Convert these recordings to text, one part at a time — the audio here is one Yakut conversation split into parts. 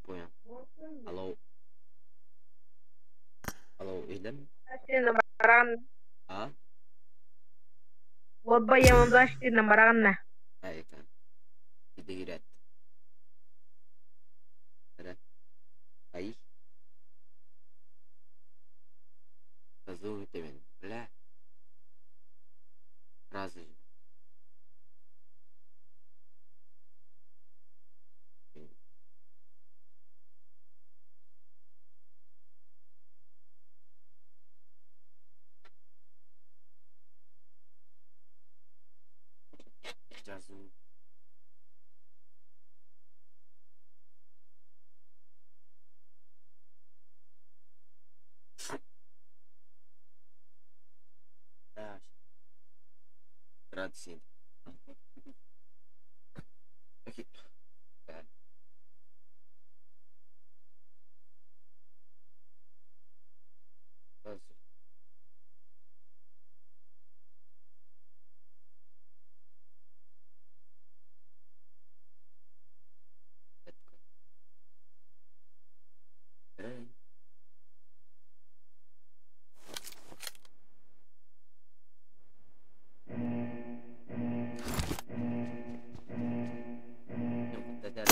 Понял. Алло. Алло, иһиллэр Баран А? Бараҕанна. Идигирэт. Ай. Бля. Сразу же. Жазуу. Градусин.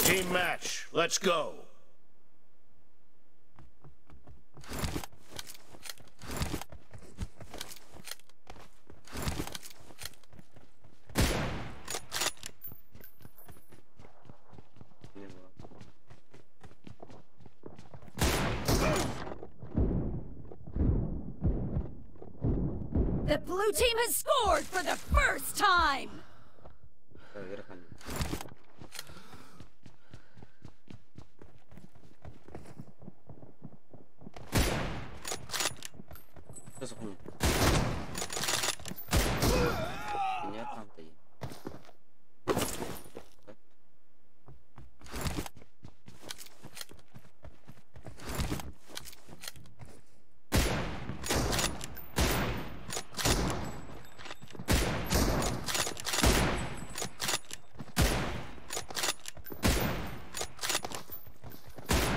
Team match, let's go. The blue team has scored for the first time!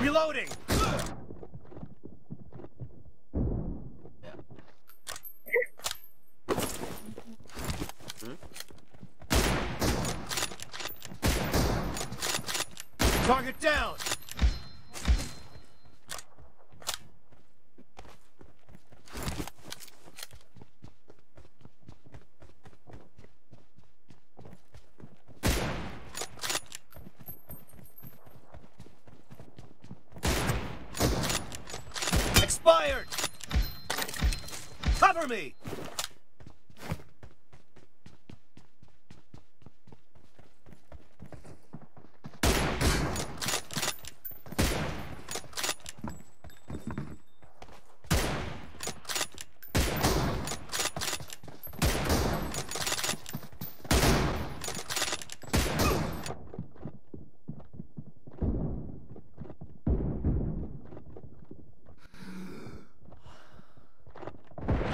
Reloading! Target down! Expired! Cover me!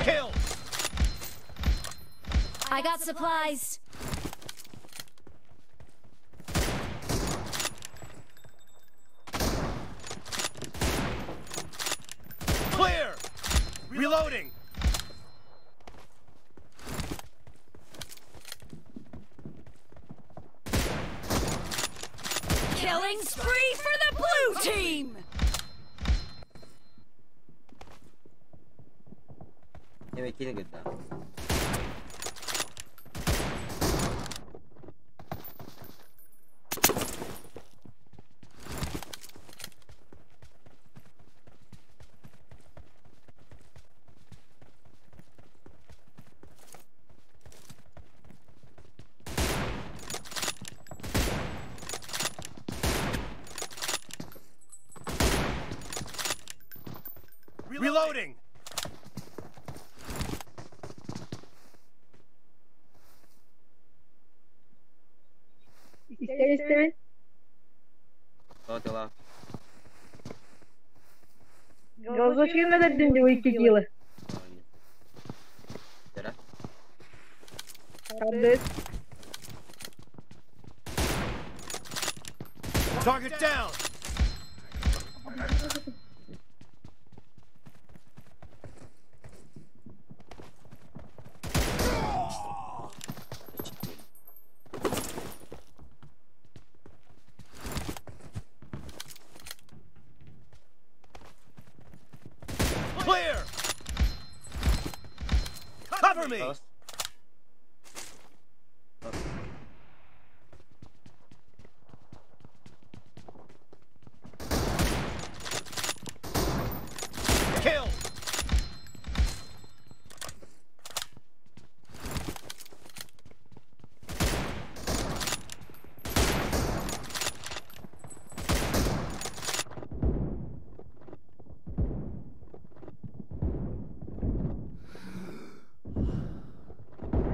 Kill! I got supplies. Clear! Reloading! Killing spree for the blue team! Reloading! Истэбин. Дела? Голосочкин өлөрдүм дии икки кило. Дера? Тардыс. Target down! Clear! Cover me! Awas. Kill!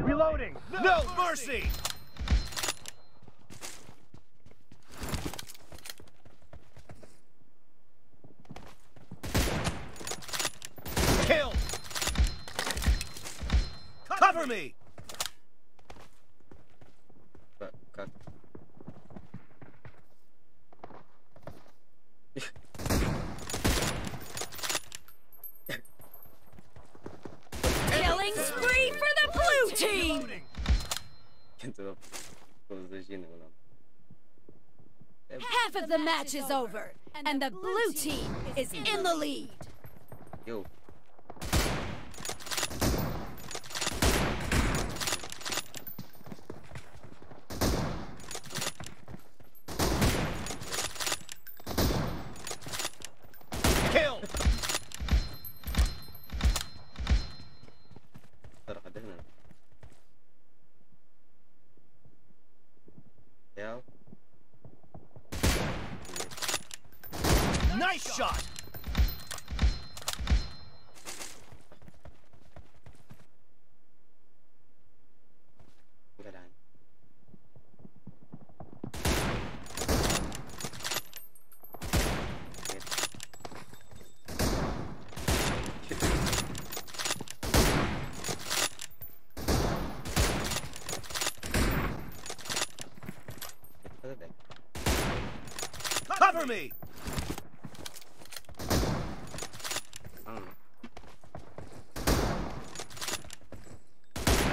Reloading! No mercy! Kill! Cover me! Как? Как? Killing spree for the blue team! Reloading! Half of the match is over, and the blue team is in the lead. Yo. Kill! Yeah. Nice shot! Keadaan. Cover me!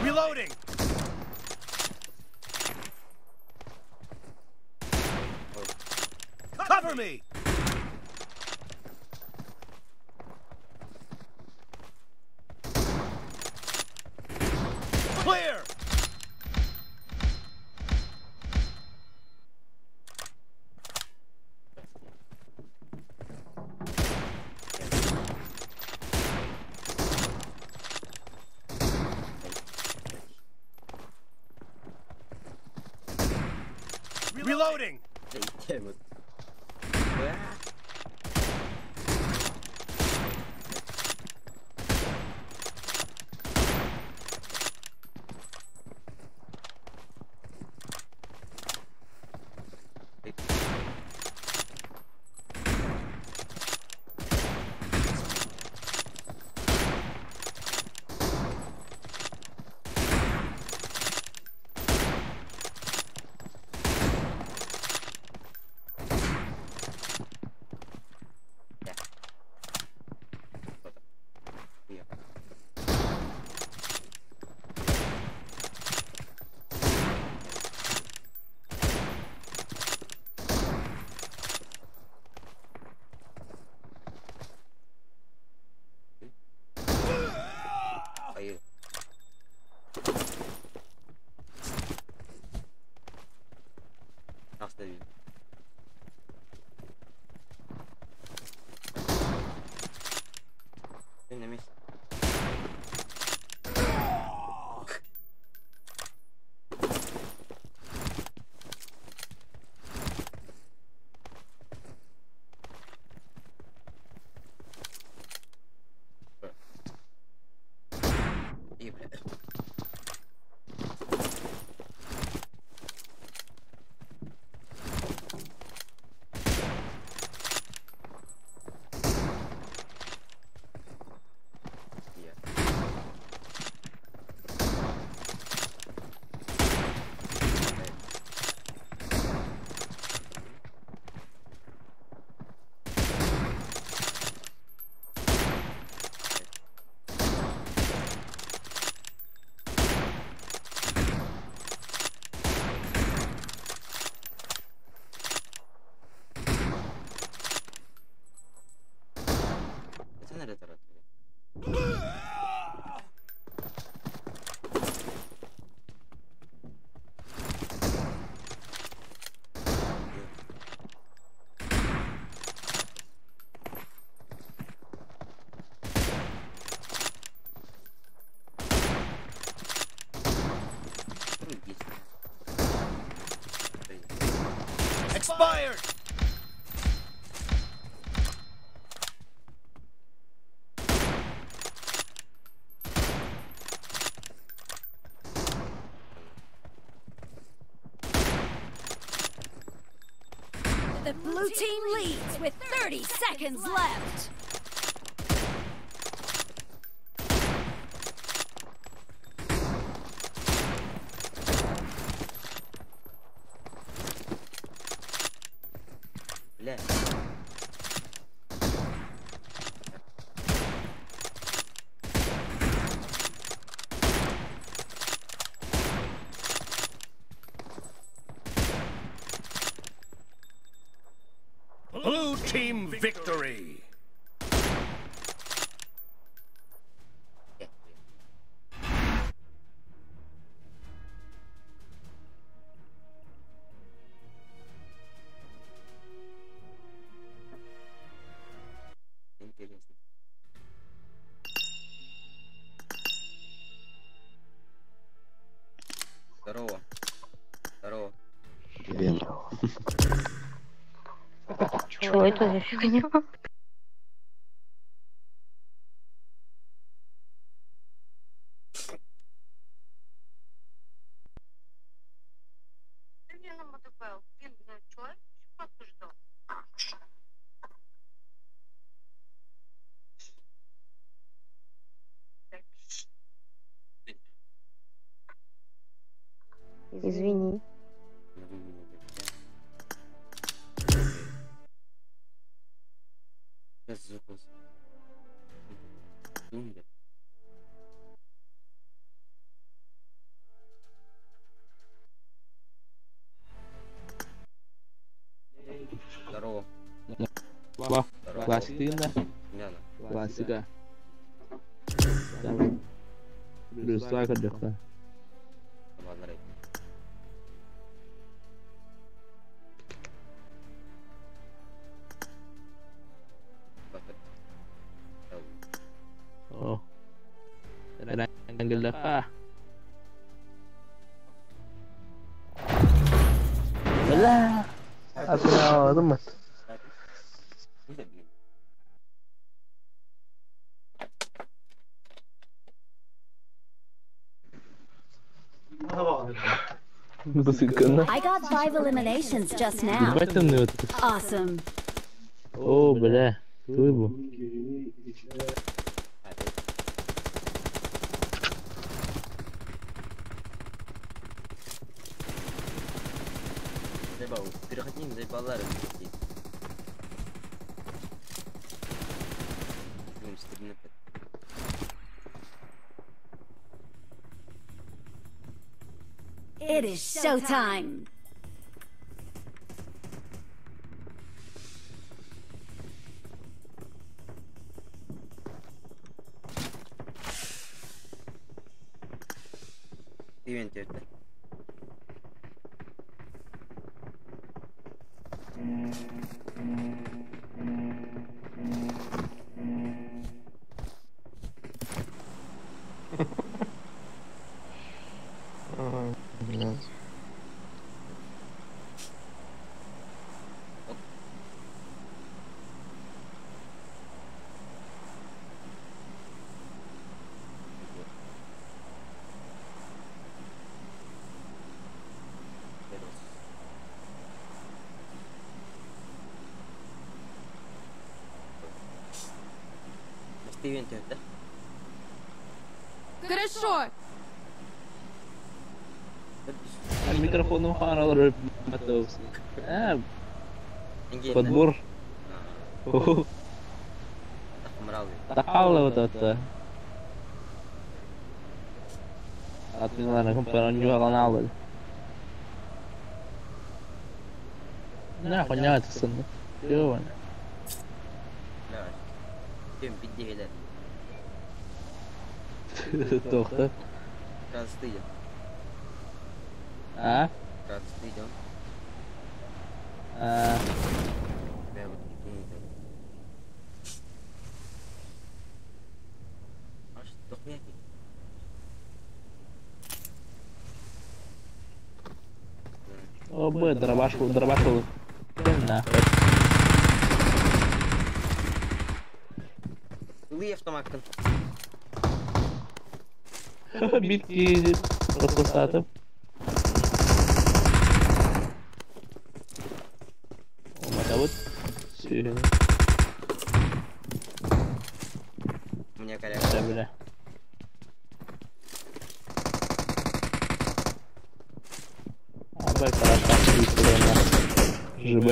Reloading! Cover me! Clear! Reloading! The blue team leads with 30 seconds left. Бля. Blue team victory! Интересно. Здорово. Здорово. Привет. Чего это за фигня? Извини. Сейчас звук. Думбе. Здорово. Ва, Здорово. Пластина, Мяна. классика. Плюс көрдөххө. Баллар. Оо. Ангеллаха. Бля. Асынаадым. Бысыкына. I got 5 eliminations just now. Ебать там вот. Awesome. О, бля. Туйбу. Заебал. Переходи, заебалар. It is showtime. Ивент это. Блядь. Ивент это. Хорошо. Микрофону харалар Подбор. Тахала вот это. Атмилана компаранью каналы. На, понятно, сын. Ёбаный. Тохта. А? А. О, б, дробашку, дробашку. Нахуй. Ылый автоматтан. Битки просто. Сүйүн. У меня коряк. Да, бля. Абай ЖБ.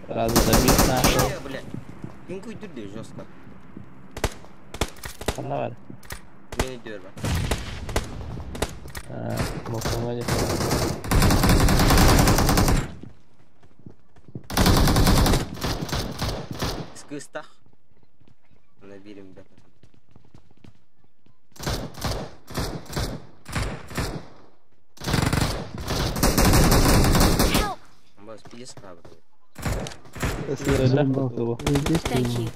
Сразу забить нашел. Бля, пинку идут жестко. Давай. Меня дёрба. А, молодец. Скыстах. Наберем, да. Thank you. Thank you.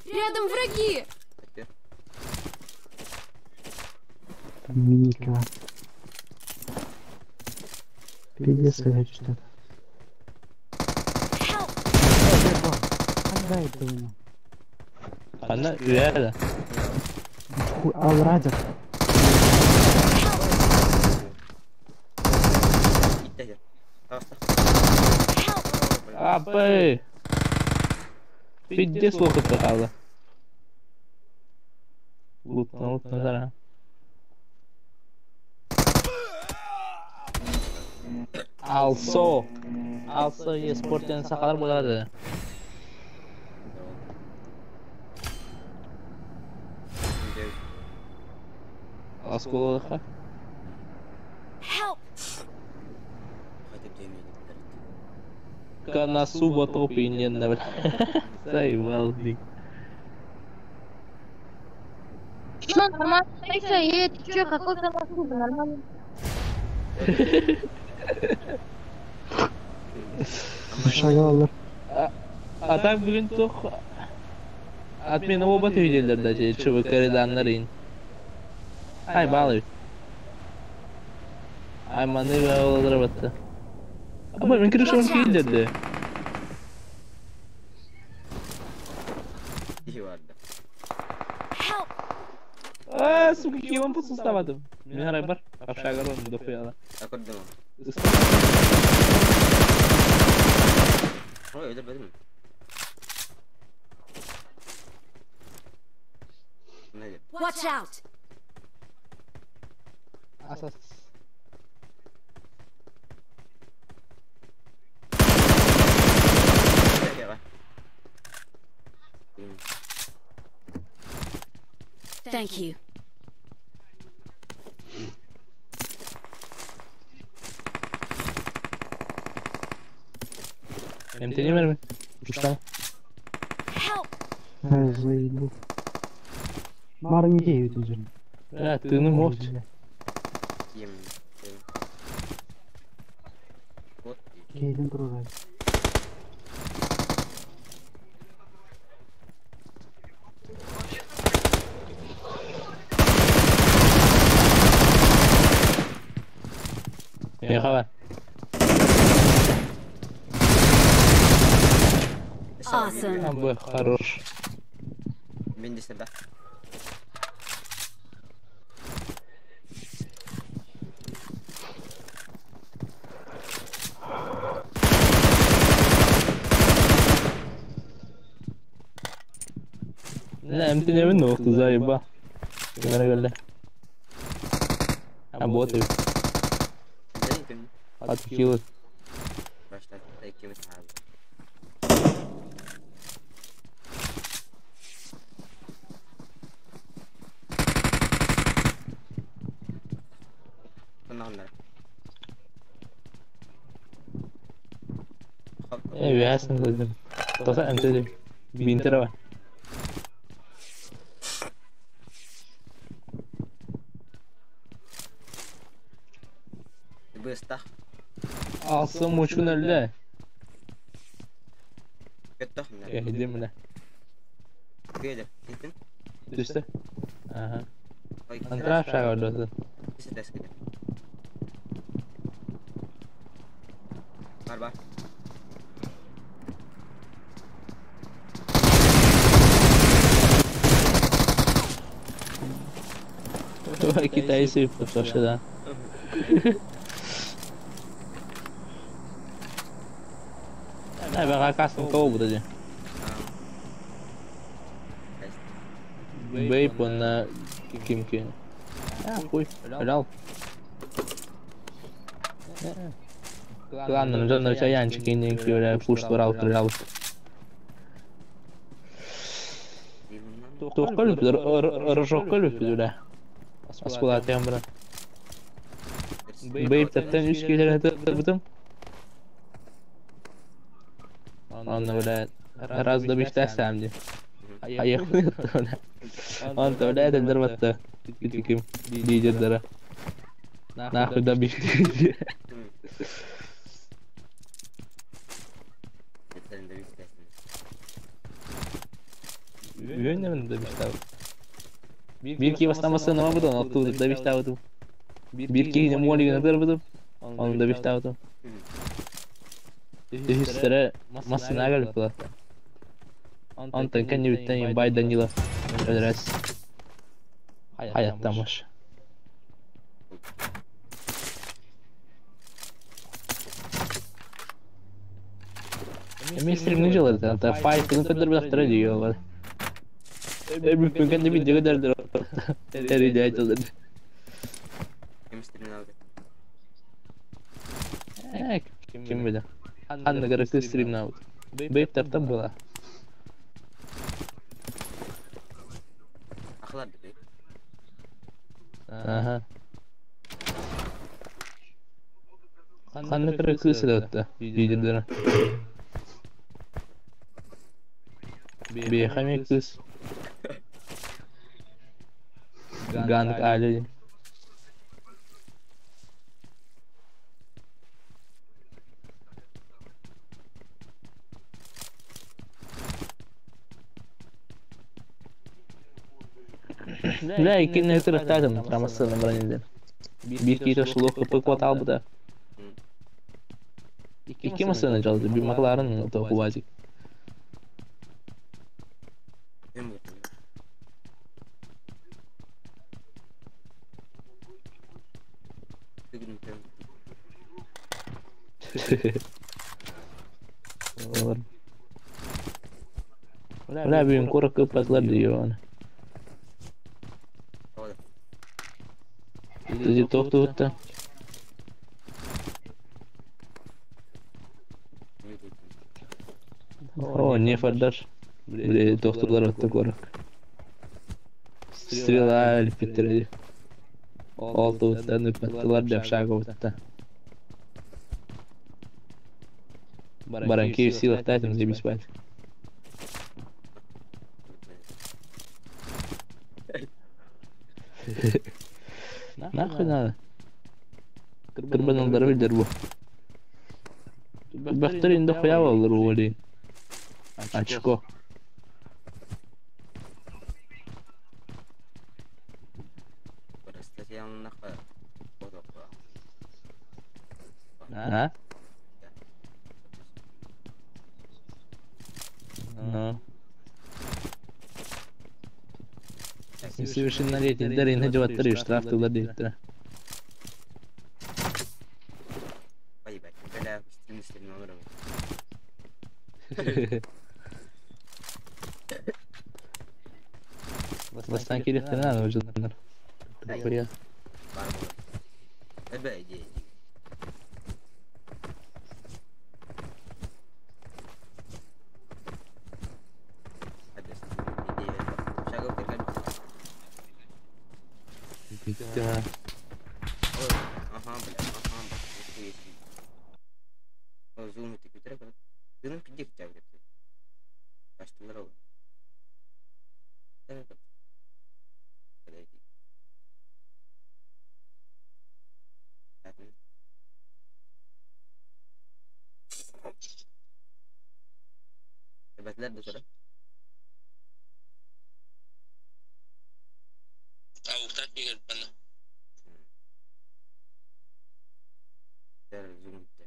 Рядом враги! Мика. Пиздец, что-то. Она реально. Алрадер. Абы! Пиздец лохо попало. Лутно, лутно, да. Also, also esportен сақалар болады. Осколоха. Канасуба топинен, Заебал, дик. Чё, нормально? Ты чё, какой Канасуба, нормально? Шагалар. А так бүгін тоқ отмена оба түйделдер да чыбы коридорнарын. Ай, балы. Ай, маны олар батты. Абы, мен кірішім кейлдерді. А, сука, киеван пусуставадым. Мен арай бар. Апшагар оны дохуяла. Ой, öyle benim. Watch out. Asas. Thank you. MT'ni verme. Uçtan. Заебу. Марнге өтүзүн. Бля, тыны мовч. Кейден тургай. Merhaba. Awesome. Абы, хорош. Мен де да. Не, МТ-не нохту, заеба. Кемер келді. А, вот и. Откилы. Ясно, Тоса МТ Бинтера. Быстах. Алсым мучун өллө. Көттөх мына. Кэһидим мына. Күйедер. Кеттин. Түстэ. Аха. Ой, Антра шага өллөтүн. Кисетес кедер. Бар бар. Китайцы потому да. Бага кастом кого буду де. Бейп на кимки. А, хуй. Өлал. Главное, дьоннор чаянчик инник күрә пуштар алып торал. Тоққал бир рожоккал бир. Аскулатыям бир. Бейп таптан үч килер бутум. Анны бля раз да биш тәсәм ди. Аяк Анта бля дәндер батты. Ким лидердара. Нахуй да биш. Үйренемін да биш табы. Bir ki бастамасы нама бұдан, алты да биш табы. Bir ki молигін ыдыр бұдым, оны да биш табы. Үстері масына келіп бұла. Антон кәнебіттен бай Данила өлірәс. Хаяттамыш. Мен стримни жылады, ата файтын көтөр билактыра дейі олар. Бүппен кәнде видео көтөрдүр. Эриде айтылды. Ким стримни алды? Ким биле. Ханна көрөктө стримни алды. Бейп тартан була. Ахлар бейп. Аха. Ханна көрөктө сыдатты. Лидердер. Бехаме кыз. Ганг али. Бля, иккин өтөр трамасын бронеден. Бир кийто шулук кыпык бат албыда. Икки масыны жалды, бир макларын токубазик. Бля, бүйін корок көп батылар дейі оны. Тузи тоқту ұтты. О, не фардаш. Бля, тоқтулар өтті корок. Стрела әліппеттіреді. Алты ұтты, нүпаттылар деп шағы ұтты. Баран KFC лақтайтым заебись спать. Нахуй надо. Кырбаналдар билдер бу. Бахтар инде хуя болдыр бу Очко. А? Ну. Несовершеннолетний Дарин надевать штраф ты владеет. Бастан келектен аны жылданар. Хуя. Ага, бля, ага, бля. Зум Бэтилер да söyle. Zoom gitti.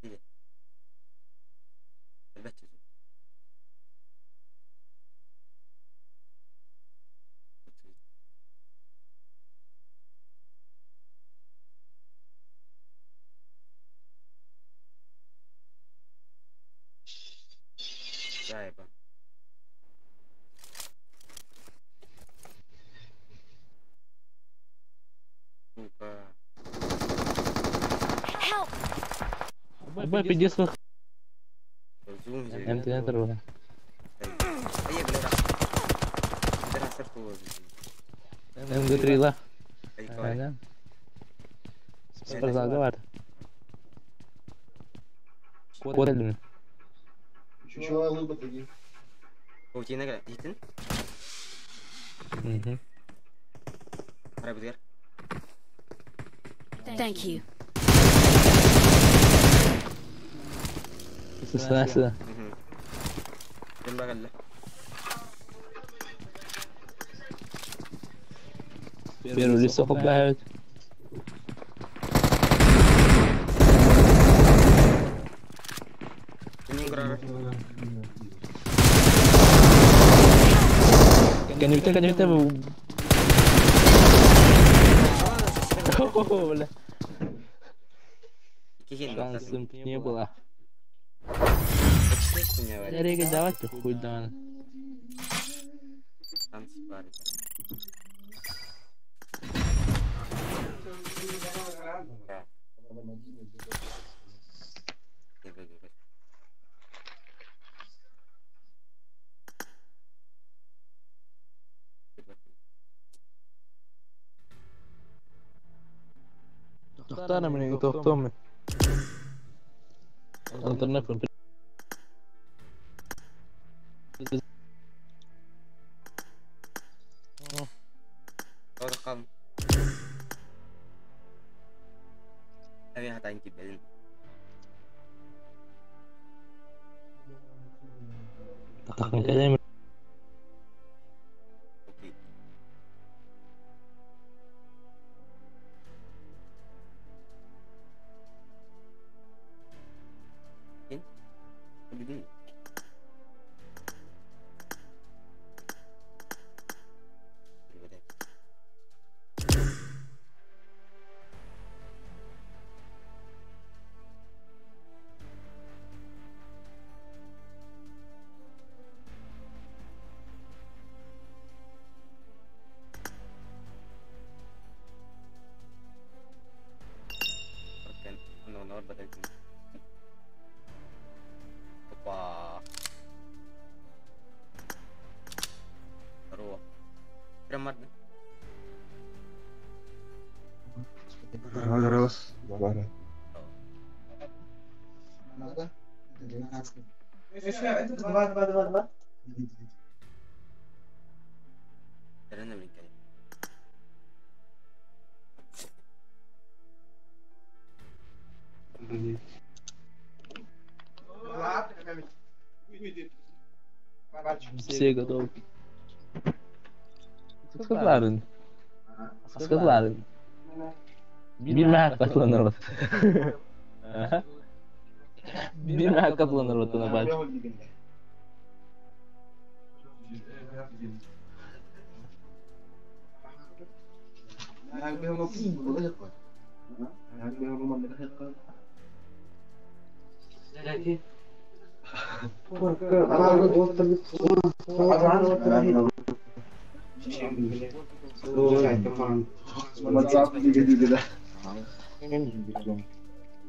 Dili. Elbette zoom. Заеба. Сука. Help! Б, пиздец, вы Zoom МТ труба. Эй, бля. МГ3 ла. Ага. Спортзалга бар. Код элдим. Паутина кэлэ. Иһитин? Мгм. Арабытыгар. Thank you. Сысасы. Ким багалла? Первый лицо хопляют. Кимин көрөр? Кеневите, кеневите. О, бля. Кихин. Шансом не было. Не Рега давать ты хуй да. Шанс бар. Да. Тохтана мне, тохтом. Интернет. Рақам. Әмин хатан кибелин. Тахын Окей. Кин? Бүгүн. Опа. Здорово. Прям модно. Раз, два. Терена блин, Все готовы. Сказларын. Сказларын. Bir katlanır. Bir katlanır vatana bak.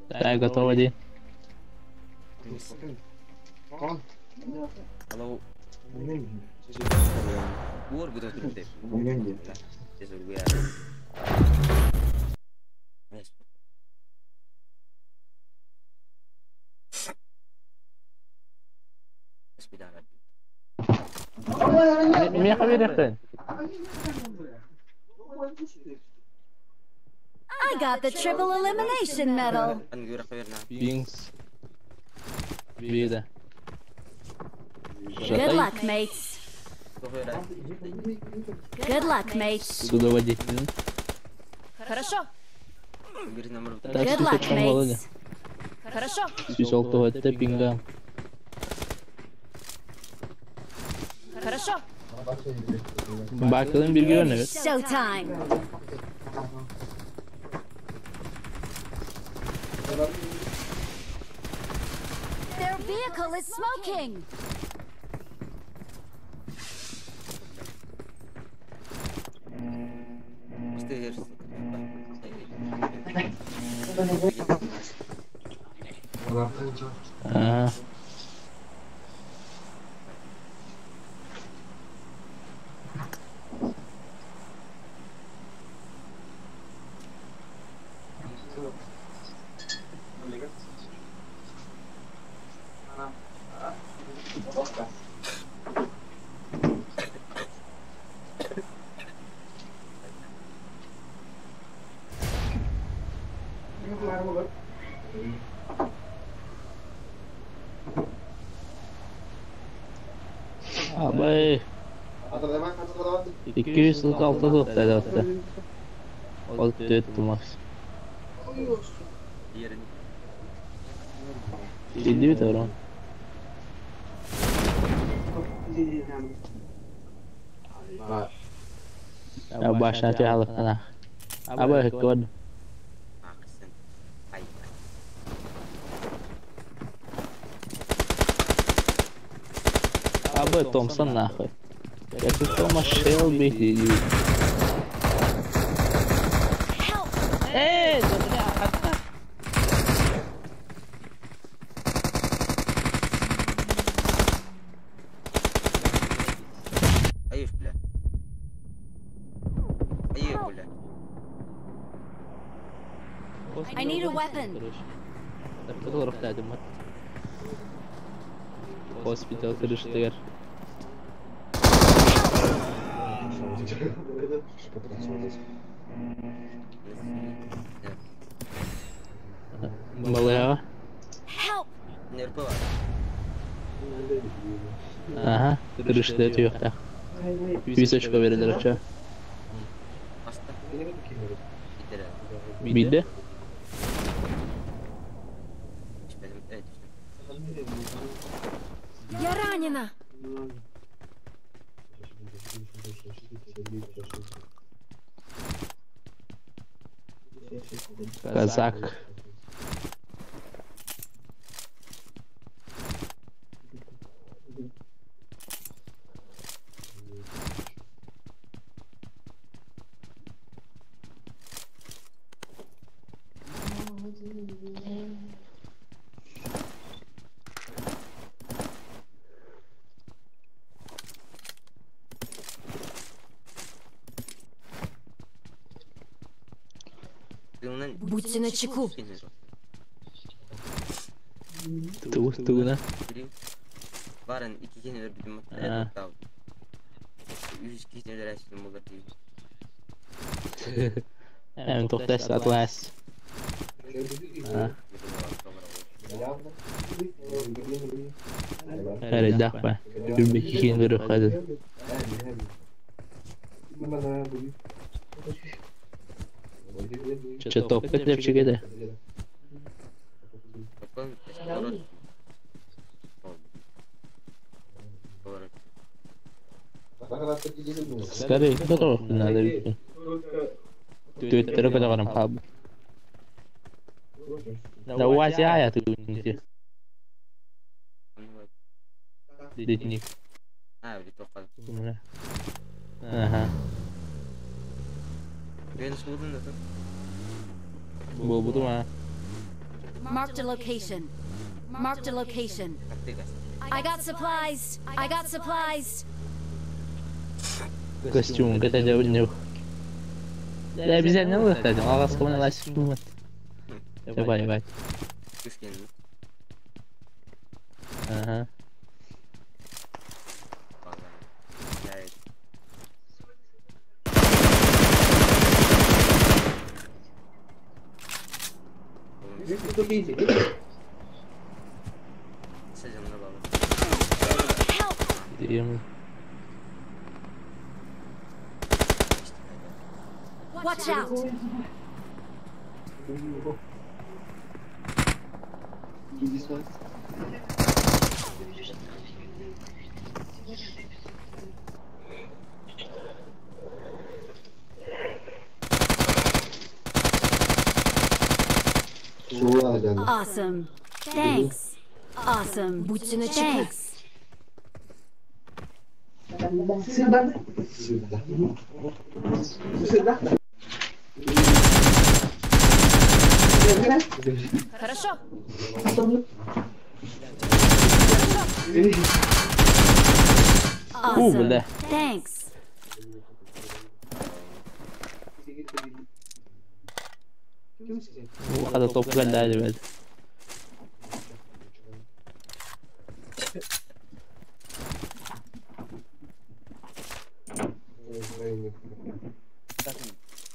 Так, готово, Ди. Алло. Буор бу да. Меха берехтен. I got the triple elimination medal. Пинкс. Бида. Good Жатай. luck, mates. Good luck, mates. Судоводитель. Хорошо. Так Good luck, что Володя. mates. Хорошо. 106 пинга. Хорошо. Bakalım bir görün evet. Showtime. Their vehicle is smoking. Ага. Абай. 246 тоқтады. Ол төт Макс. Иди втором. Башня алыкана. Абай код. Абай Томпсон нахуй. Я тут Тома Шелби. Эй, да бля, Аешь, бля. Аешь, бля. I need a weapon. Hospital kırıştı. Балыга. Help. Ага, kırıştı tüyokta. 100 очко verilir açı. Bildi. Я ранена. Казак. Будьте начеку. Тугуна. Барын iki kere öldürdüm. Üç kere öldürdüm olur diye. Hem tohtas atlas. Her dakika. Bir iki kere öldürdüm. Чё, топ лепчик это? Скорее, кто надо ведь. Твиттер когда паб. Да Вася, я ты не Дитник. Ага. Буду ма. Marked a location. Marked a location. I got supplies. I got supplies. Костюм, это не. Да обязательно выходим, а вас кому думать. Давай, давай. Ага. Kısa canına bağlı. Help! Değil. Watch out! Awesome. Thanks. Awesome. Будьте начеку. Thanks. Хорошо. У, Awesome. бля. Thanks. Хата топ галля бэт.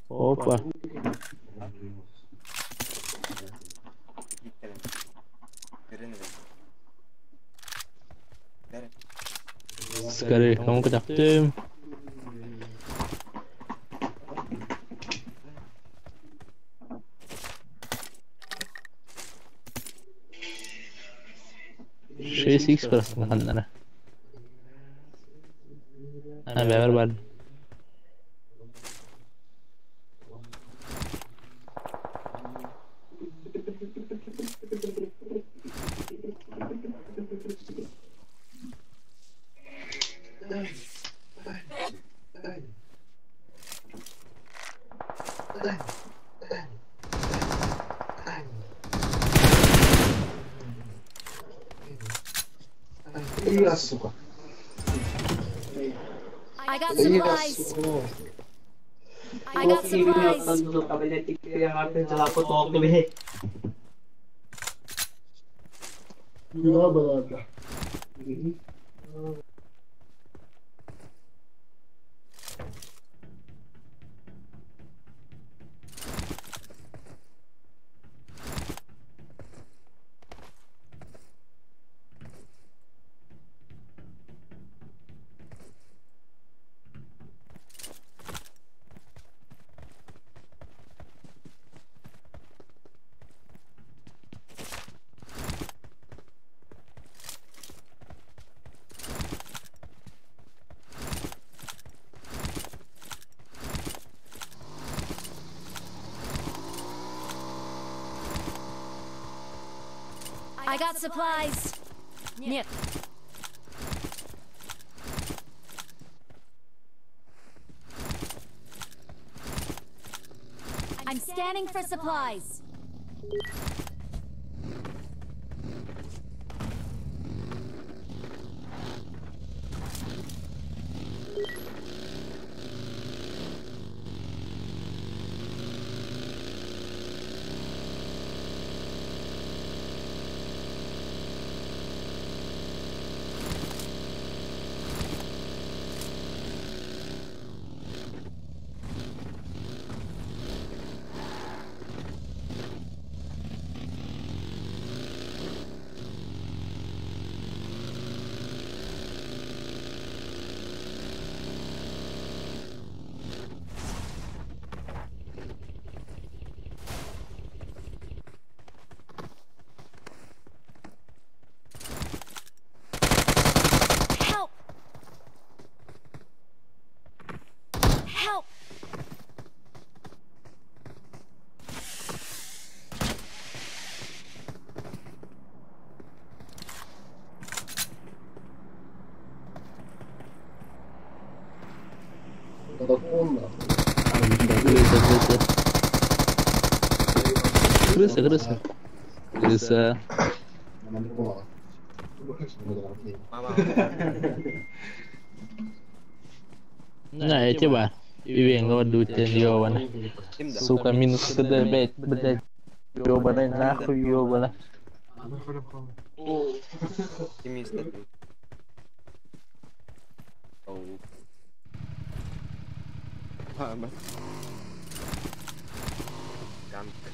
Опа. Скорее, кому катаптым. Шесть икс просто ханнара. А, бэвэр бар. I got supplies. I got supplies. I got supplies. Нет. I'm scanning for supplies. Help! Help! Крыса, крыса. Крыса, крыса. Крыса. На, я тебя. Ивен, говорю, тебе ёбаный. Сука, минус КД, блядь, блядь. Ёбаный, нахуй, ёбаный. Ким истедим? Оу. Мама. Гантер.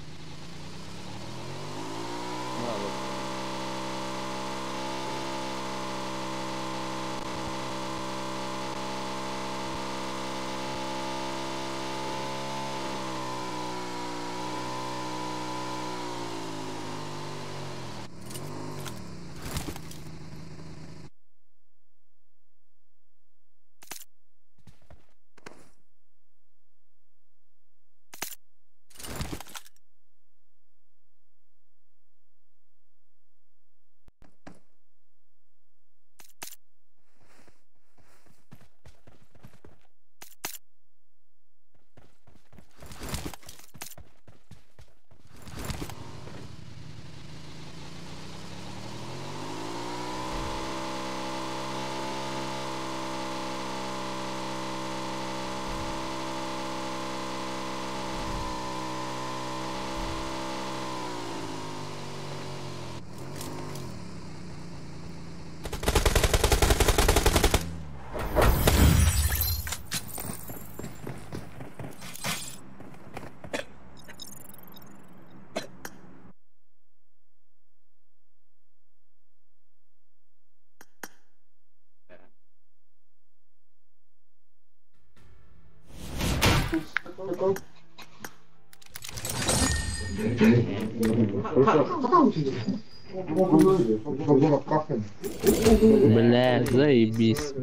Бля, заебись.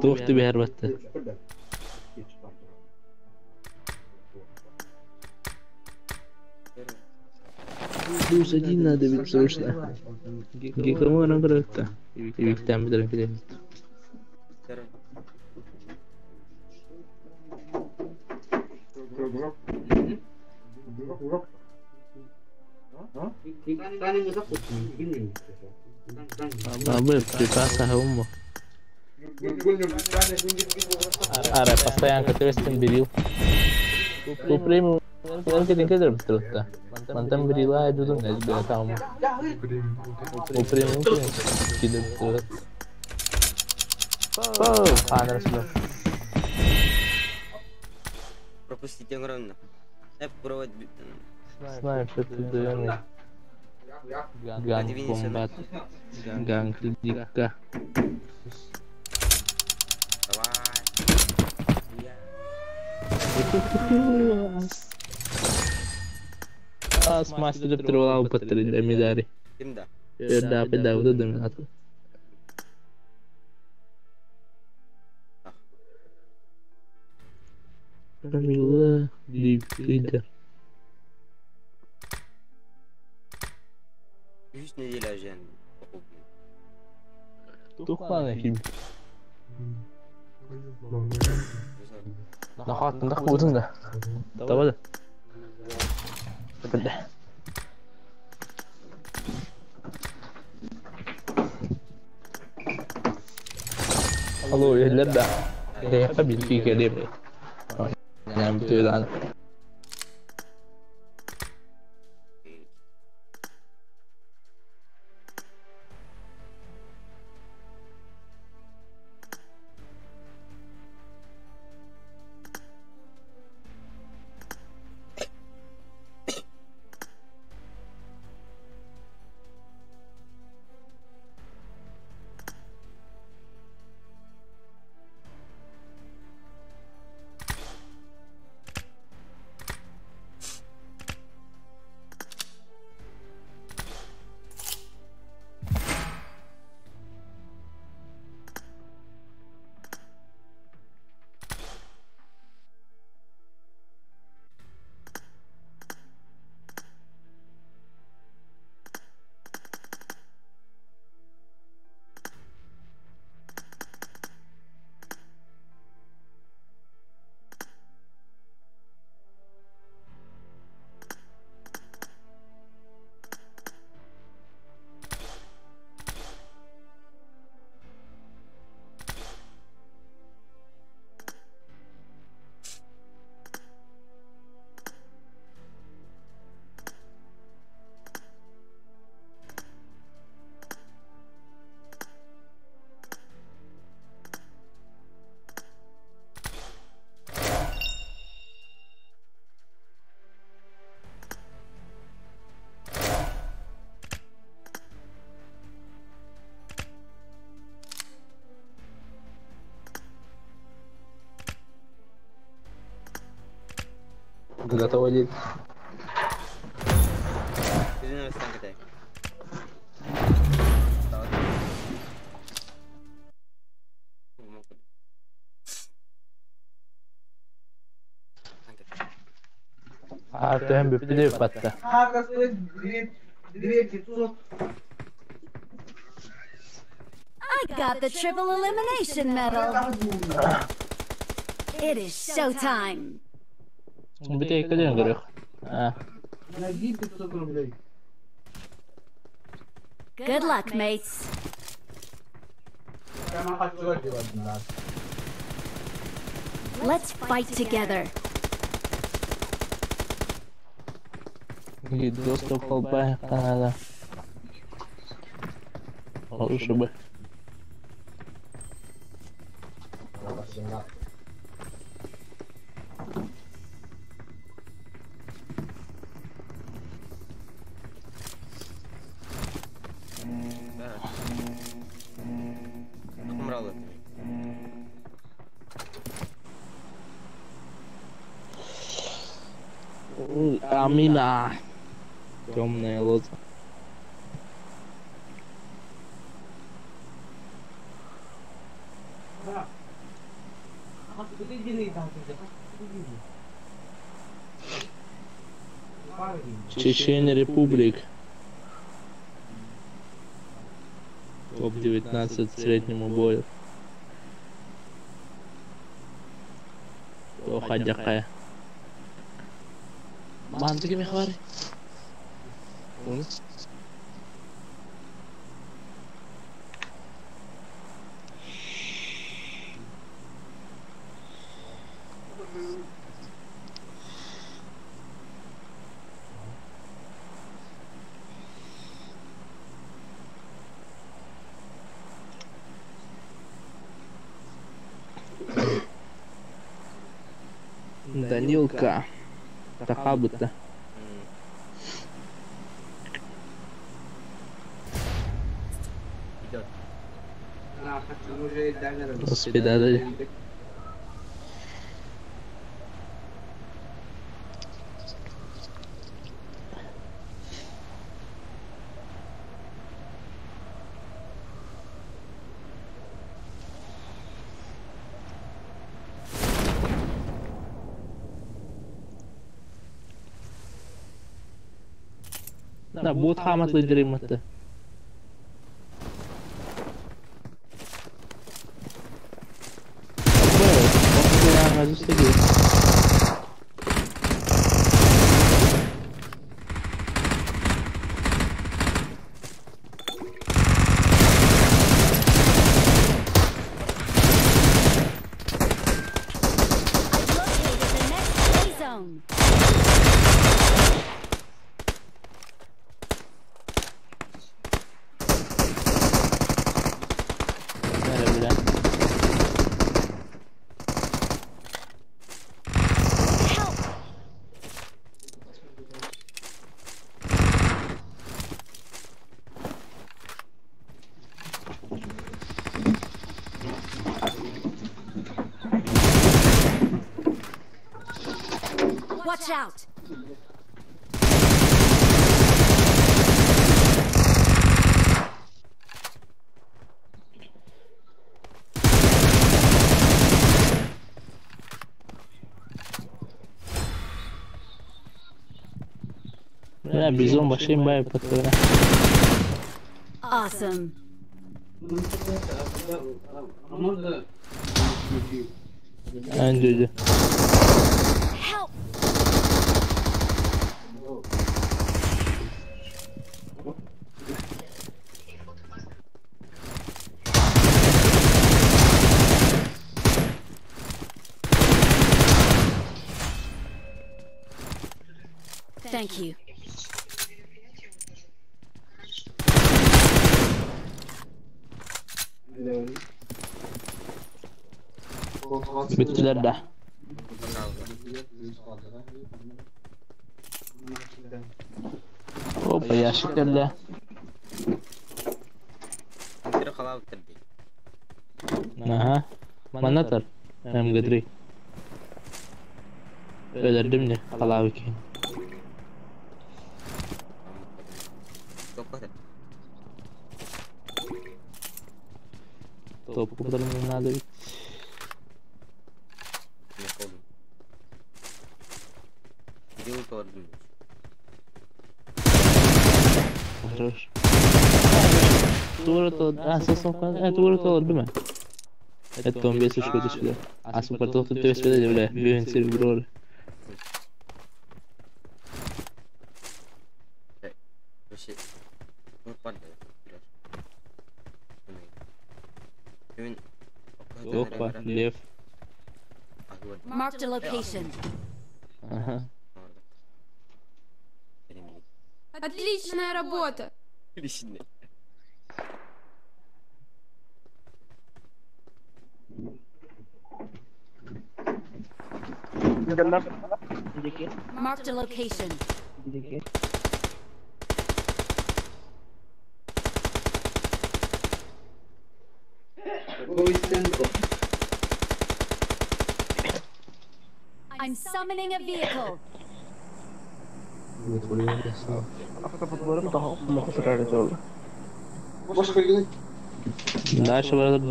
Туох түбэһэр батта. Плюс один надо ведь срочно. Гекому награда. Виктам бедра. Абы припаса уму. Ара, постоянно көтөрөстөн берил. Бу премиум маркетинг кедер битирутта. Мантан берила айдудун эз таум. Бу премиум кидер битирут. О, анарсына. Пропустите огромно. Провод. Снайпер ты Ганг комбат. Ганг дика. Давай. Ас мастер троллал патрин эмидари. Ким да? Да, педа, вот это. Камила лидер. Үс неделя жен. Тухлана хим. Нахаттын да кудың да. Таба да. Бля. Алло, еллер да. Э, бил фи кедем. Ням түйдан. Готово. Артем бүппүдү патта. I got the triple elimination medal. It is showtime. Бите кеден көрөх. А. Good luck, mates. Let's fight together. Доступ колба Канада. Лучше бы. Амина. Темная лоза. Чечен Республик. Топ-19 среднему бою. Охадякая. Мантыки мехвари. Данилка. Тахабыта. Идет. Господи. Да, будет хамат лидерим это. I've located the next play zone. Бля. Help! Watch out! Бля, бизон башим бай патра. Awesome. Анджи. Help! Thank you. Bittiler de. Опа, ящик да. Ага. Манатар. МГ3. Өлөрдүм не, халабы экен. Топ надо ведь. Хорош. Тура то değil mi? Evet, 15 3 kötü şöyle. Aslında tohtu tespit bile. Bir server. Опа, лев. Marked a location. Ага. Отличная работа! Отличная. Marked a location. I'm summoning a vehicle. Дальше барар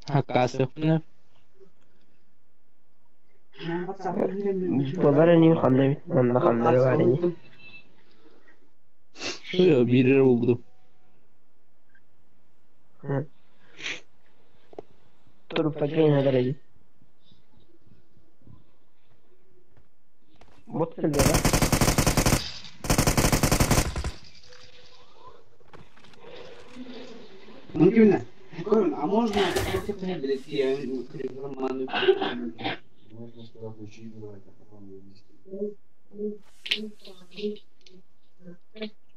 Хакасыпны. Биир булдум.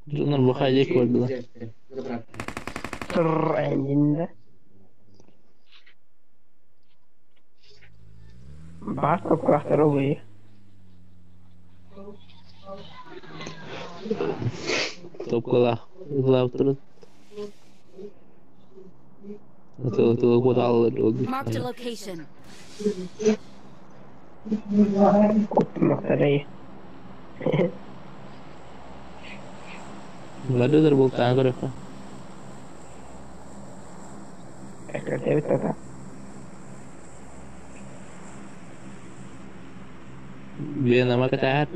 Дьоннор бу хайдах көрдүлэр. Топкалаах ылаабыттарын. Тылы кутааллар Marked a location. Бардылар бултаан көрөккө. Биэнама кэтээт.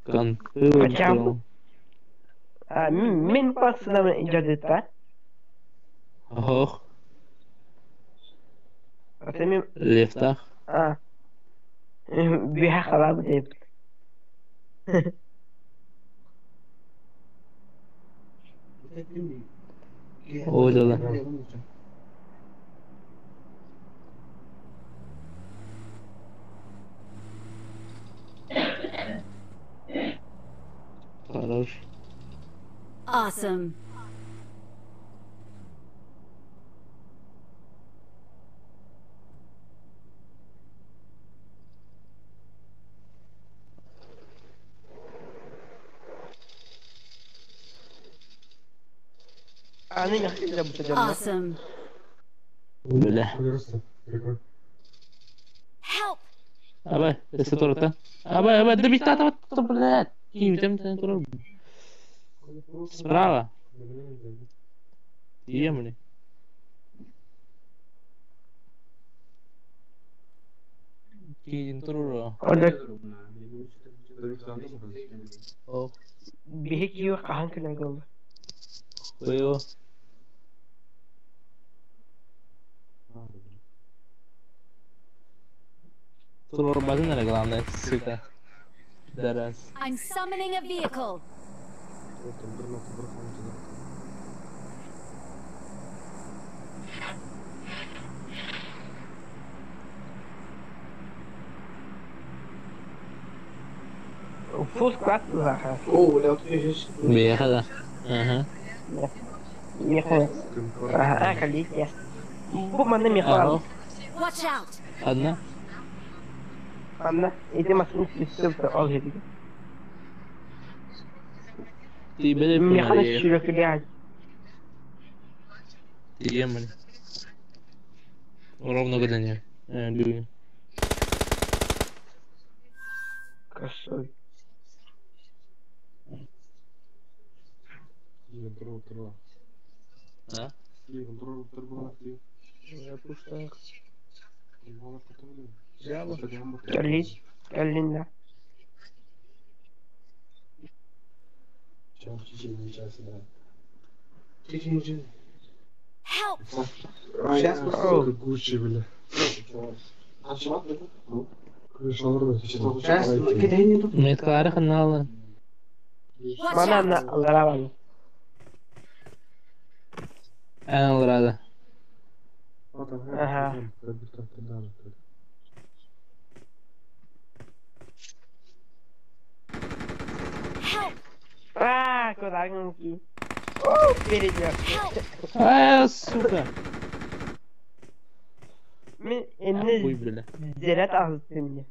Кан. Ох. Лефтах. О, да. Хорош. Awesome. Awesome. Бля. Help! Абай, өссө турата. Абай, абай, да битата, блядь. Ким там турар. Справа. Емли. Киин турар. О. Кыйо. Турар базын эрэ главное, сука. Пидорас. I'm summoning a vehicle. Бияха да. Ага. Watch out! Одна. Ти бери Емли. Ровно године. Люди. А? Help! Меткалары ханналы. Watch out! Эн алрада. О, впереди. А, сука! Мен Хуй, эмне бля. зерет агызды мне.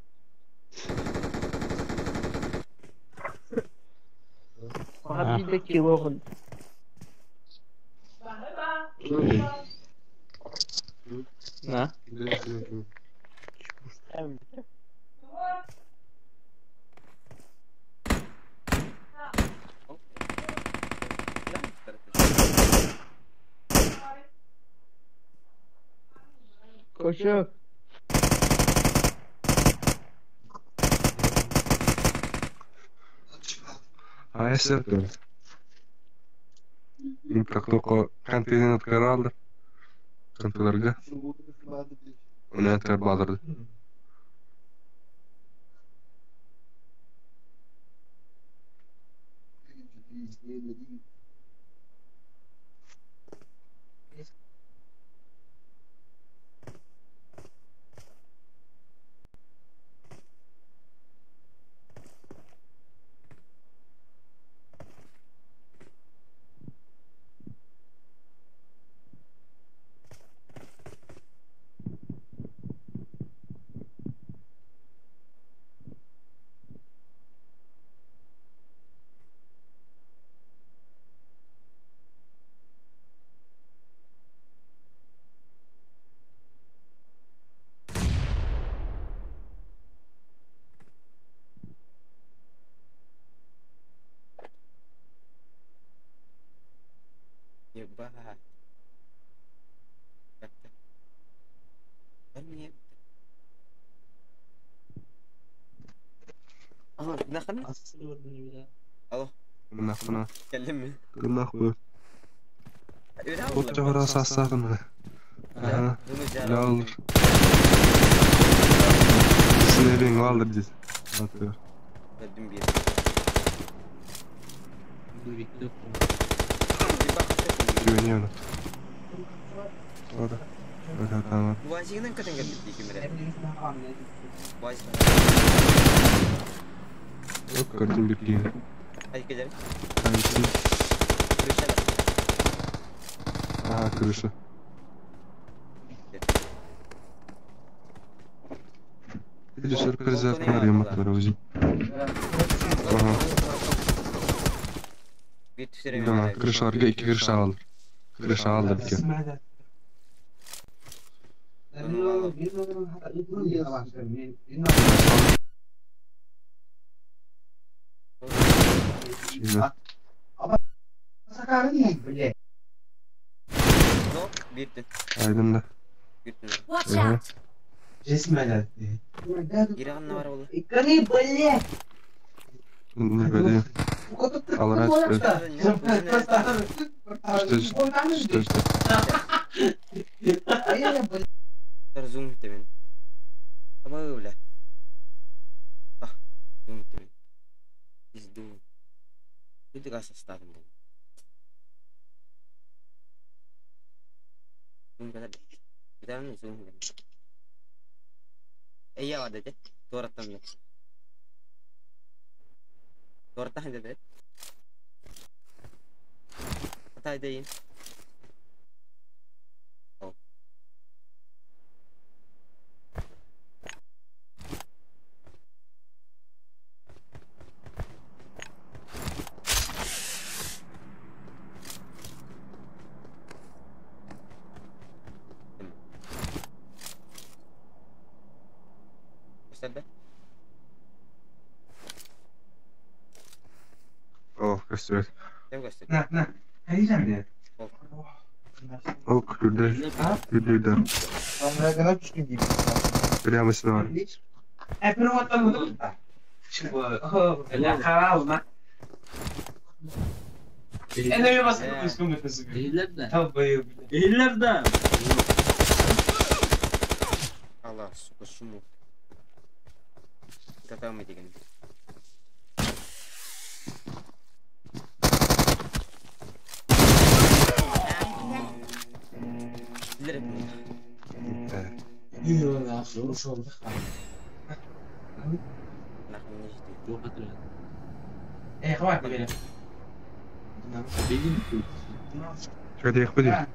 Мага бир да килогун. На. Кошок. А если как только контейнер открывал, контейнерга, у меня открывал. Ебать. Как так? Да нет. Алло, нахуй? Алло, Нахуй. كلمني. Нахуй. Вот раз асағын. Ага. Ялdır. Снэбин алdır дейді. Атыр. Öldüm bir. Güveniyorum. Orada. Evet tamam. Вазигынан көтөнгө битти кимре. Вазик. Yok gördüm bir kişi. Hadi gidelim. Hangisi? Крыша. Ага, крыша. Или сюрпризы от Рози. Ага. Bir түсіремін. Да, крышаларга iki крыша alır. Крыша alır ki. Şimdi. No, bir tün. Aydın da. Bir tün. Watch Hı hı. out! Girağın ne var oğlum? Ne böyle? Alır açtı. İşte işte işte. Zoom demin. Ama öyle. Ah, zoom demin. Пизду. Ты газ оставим. Zoom kadar. Bir tane zoom demin. Ey ya dedi. Tuvarattan da. Tuvarattan dedi. Hatay değil. Oh. Göster be. Oh göster. Kim göster? Oh güldü. Güldü. Прямо сюда. Allah сука шуму. Какая деген. Билер Evet. Нахуй не жди. Чэ, диэхпит.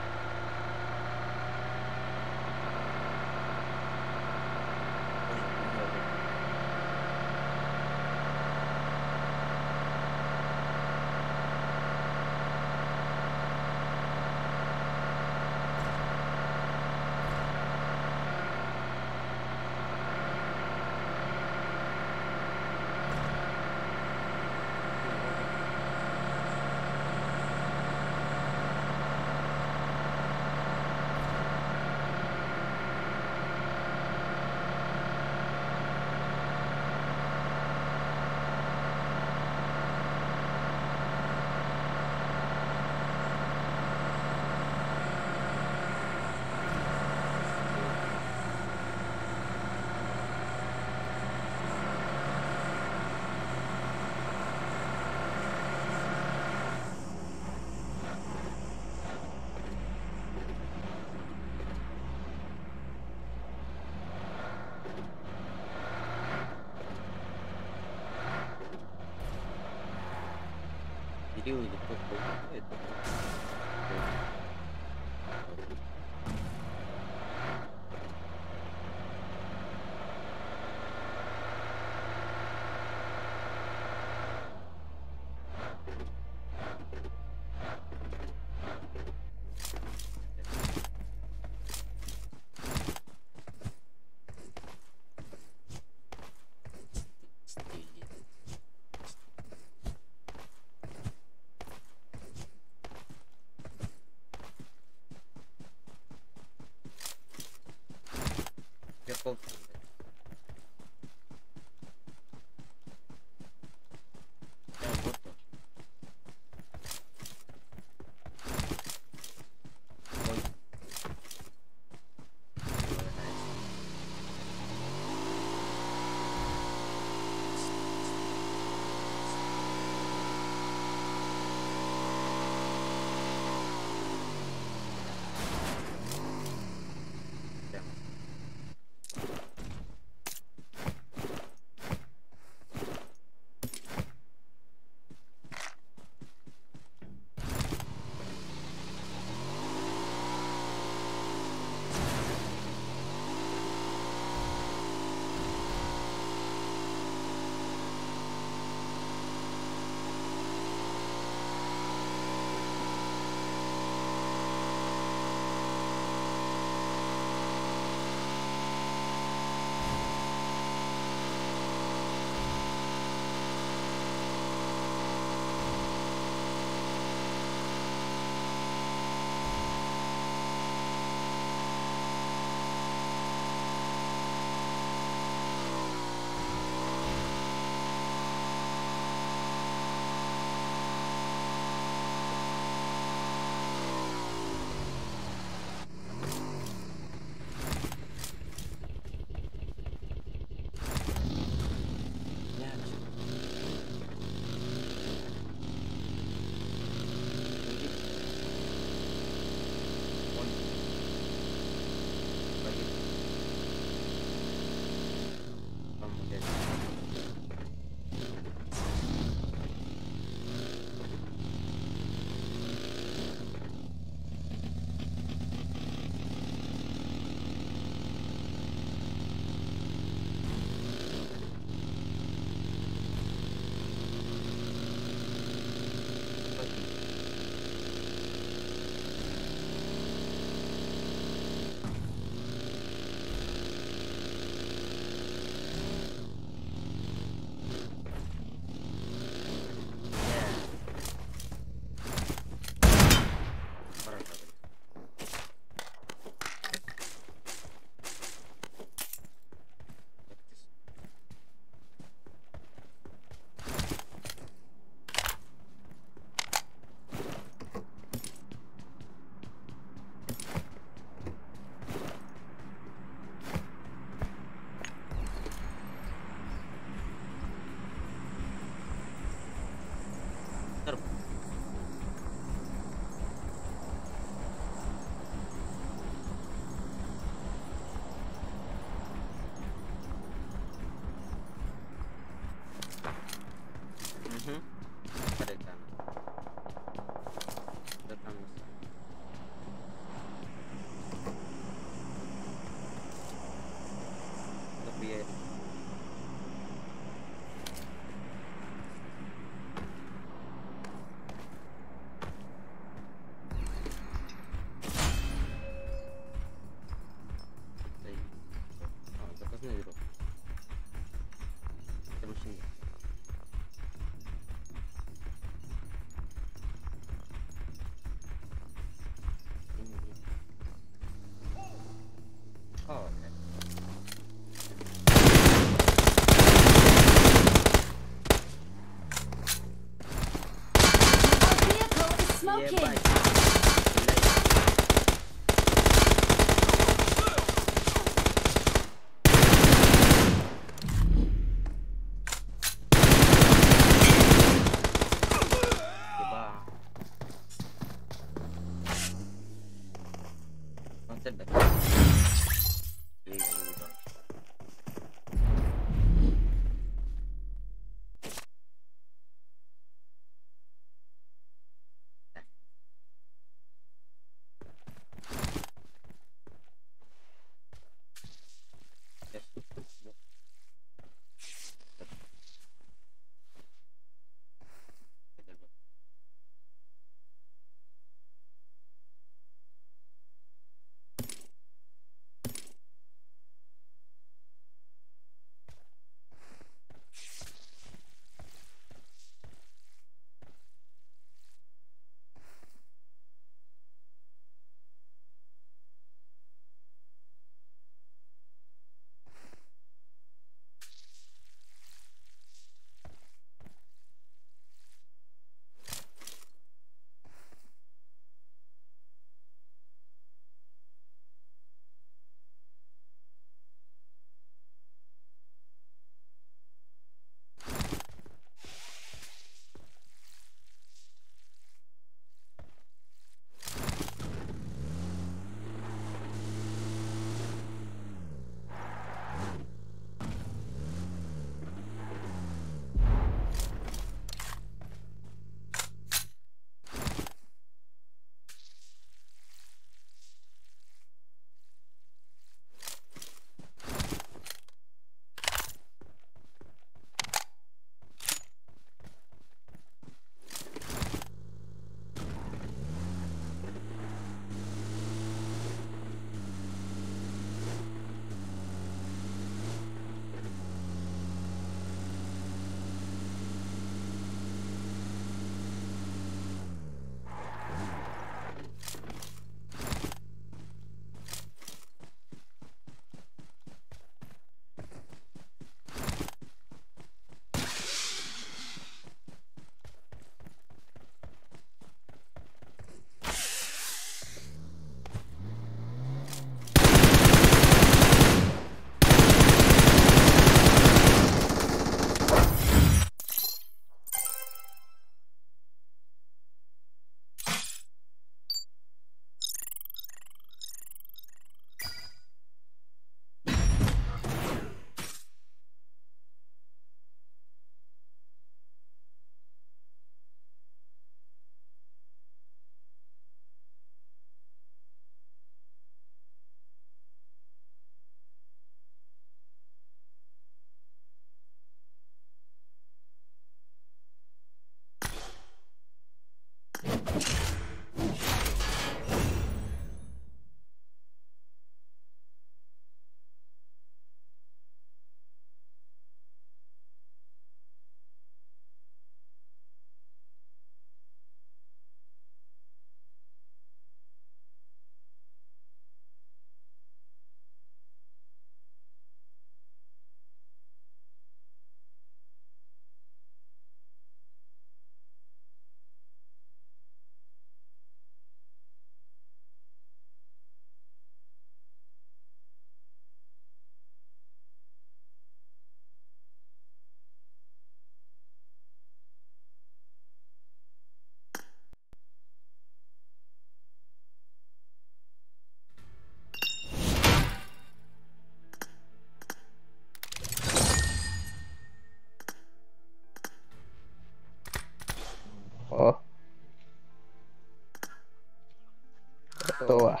Готово.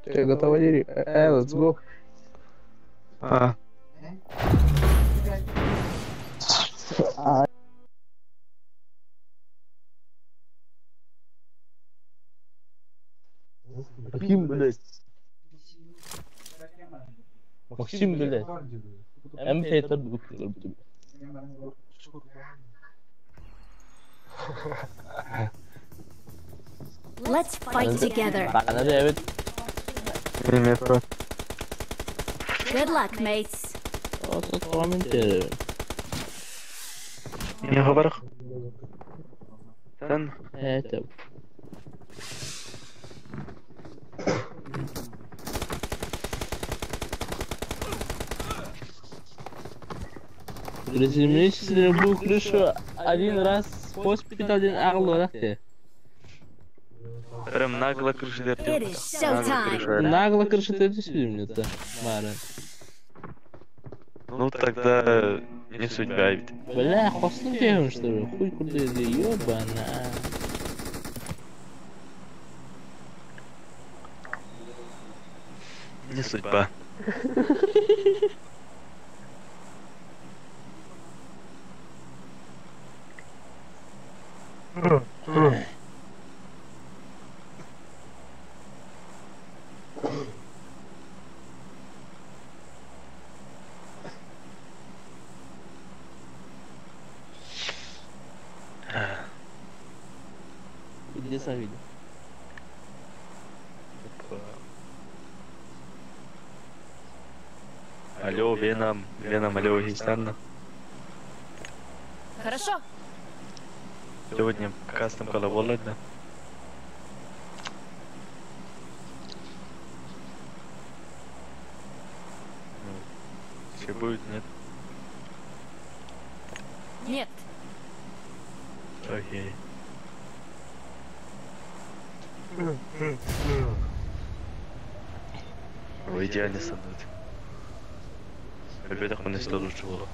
Че, готово, Дири? Let's go. А. Максим, блядь. Максим, блядь. МП Let's fight together. Good luck, mates. Это. Приземлись на любую крышу один раз госпиталь один арло. Прям нагло крышу. Нагло крышу ты это. Мара. Ну тогда не судьба ведь. Бля, хостом делаем что ли? Хуй куда ёбана. Не судьба. Где сам видел? Алло, Веном, Веном, алло, Гейстанна. Хорошо. Сегодня кастом коловоло, да? Все будет, нет? Нет. Окей. В идеале садут. Ребята, мы на лучше было.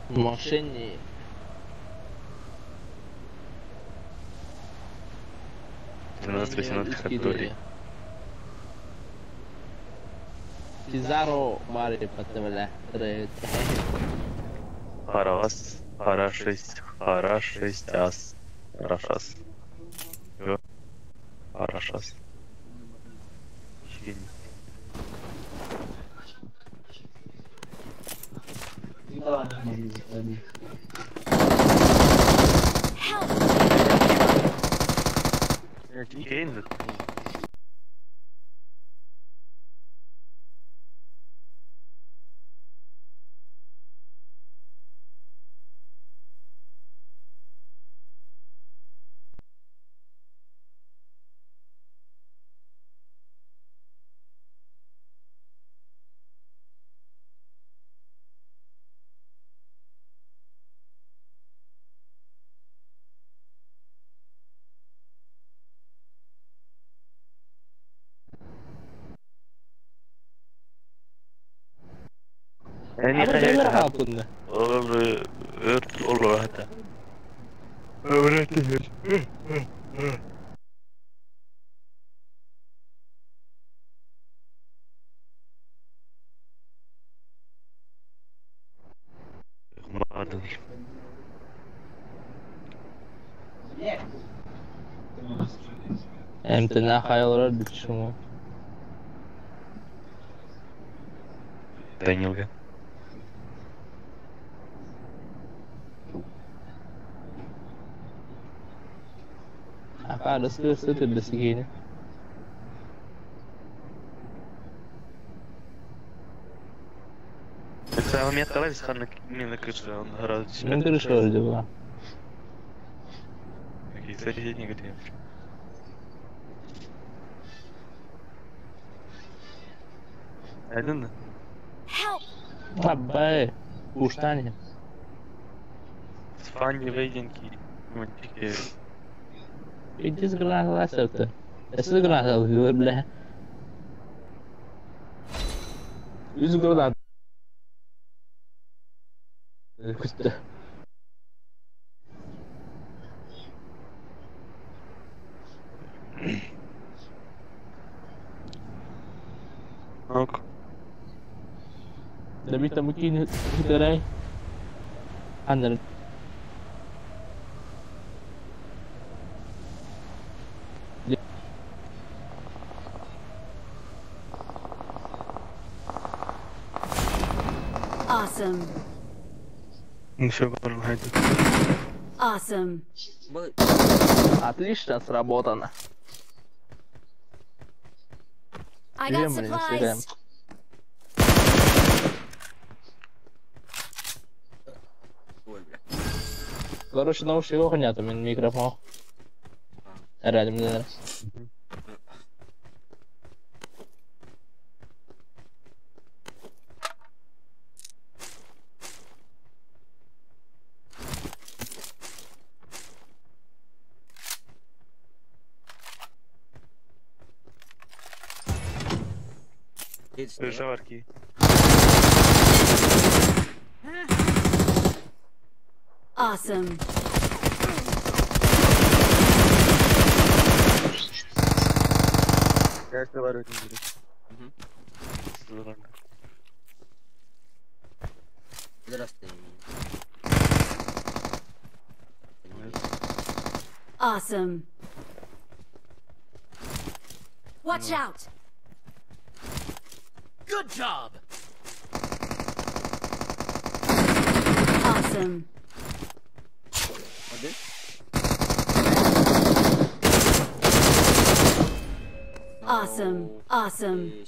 Мошенники. 12-18 категорий. Пизаро Мари потемля. Харас, хара 6, хара 6 ас. Харашас. Харашас. Кейн. يعني امتناع خيال رد شو Данилка. قاعد ستر بالسكينة. Это меня открылись, ханна мина крыша, он гораздо Мин крыша вроде была. Какие кстати, не говори. Один? Help! Абай, уштани. Фанни вейдинки. Мультики. Иди с граната, С граната, бля. Из граната. Көстө. Ок. Да бит мукин хитерай. Аннар. Awesome. Еще баран Awesome. Отлично сработано. I got supplies. Короче, наушник нет, у меня микрофон. Рядом не Жаркий. Awesome. Я разговаривать не буду. Здравствуй. Awesome. Watch out. Good job. Awesome. Один? Awesome. Awesome. Awesome.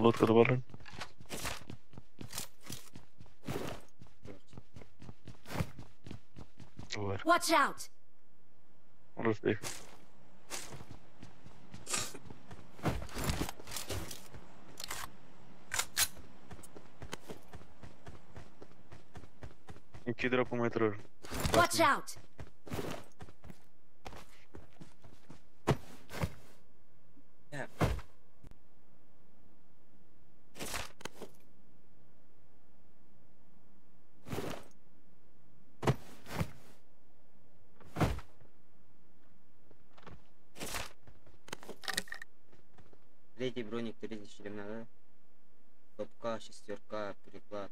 Marked a location. Watch out! Watch out! Yeah. Третий броник, третий шлем надо. Топка, шестерка, переклад.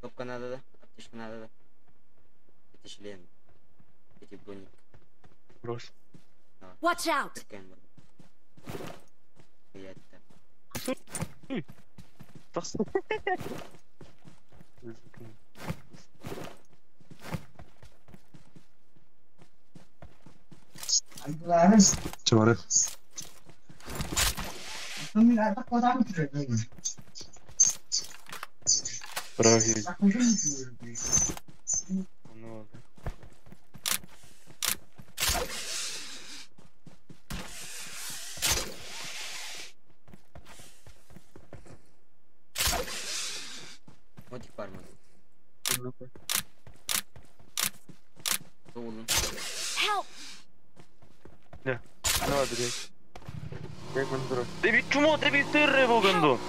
Топка надо, да? Аптечка надо, да? Третий шлем. Третий броник. Брось. Watch out! Чавары. Правильно. Modik var mı? Oğlum. Help! Не, ну direkt. Devi чмо, devi tırre bugündu.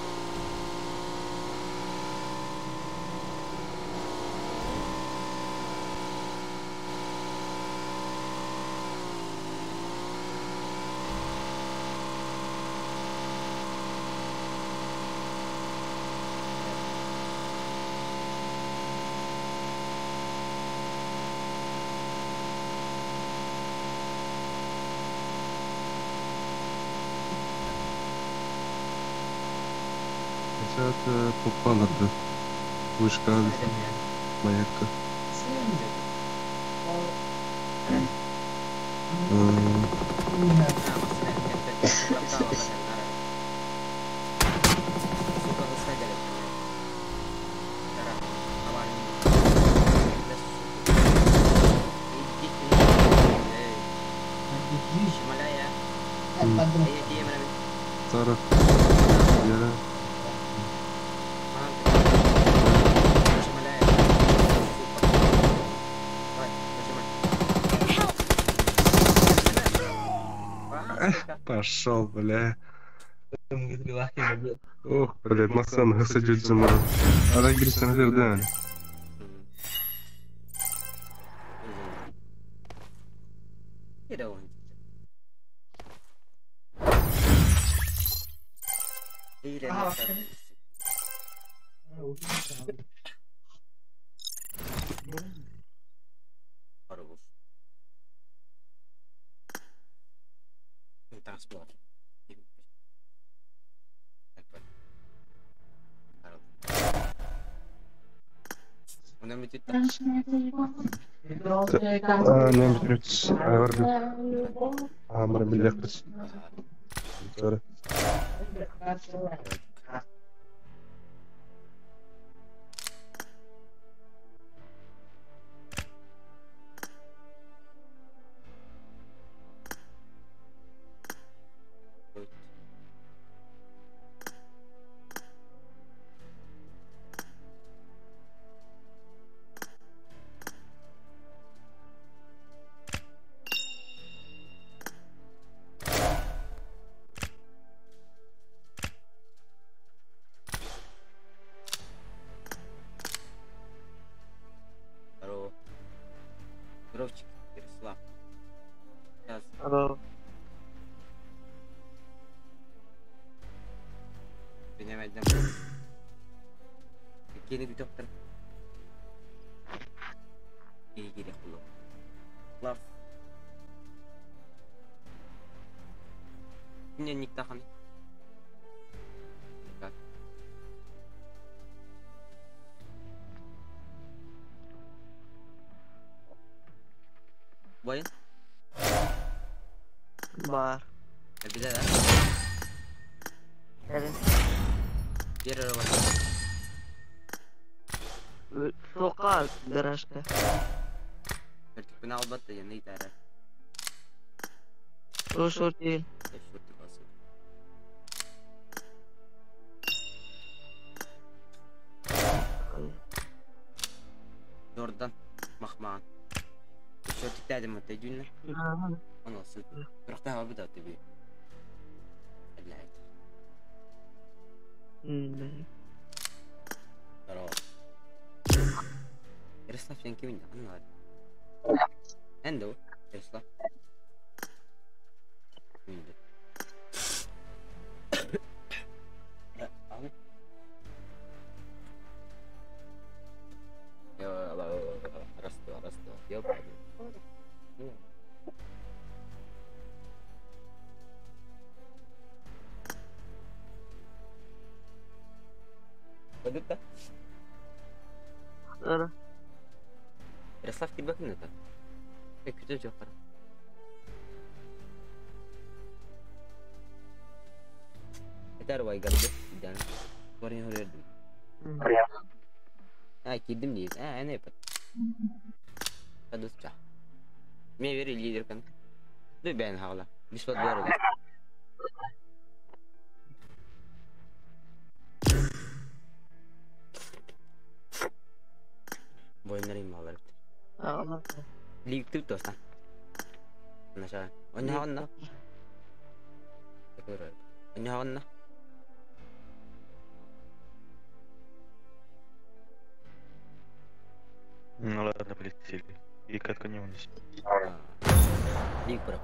Хотя попала Вышка, маякка. Сорок. Я. Пошел, бля. Ох, блядь, Масан, гасадют за мной. Ара гирсен да. Var. Evet. Sokağa garajda. O şort değil. Кадыта? Ара. Ярослав кирбекин это. Күтө жок. Этер вай гарды. Дан. Варин хорердим. А, кирдим дейт. А, эне эпет. Кадысча. Мен бери лидер кан. Ду бен хагла. Бисват бар. Boyunlarım alır. Ага. Лиг түп достан. Наша. Ойнаҕынна. Ойнаҕынна. Ну ладно, полетели. И катка не унес. Лиг бро.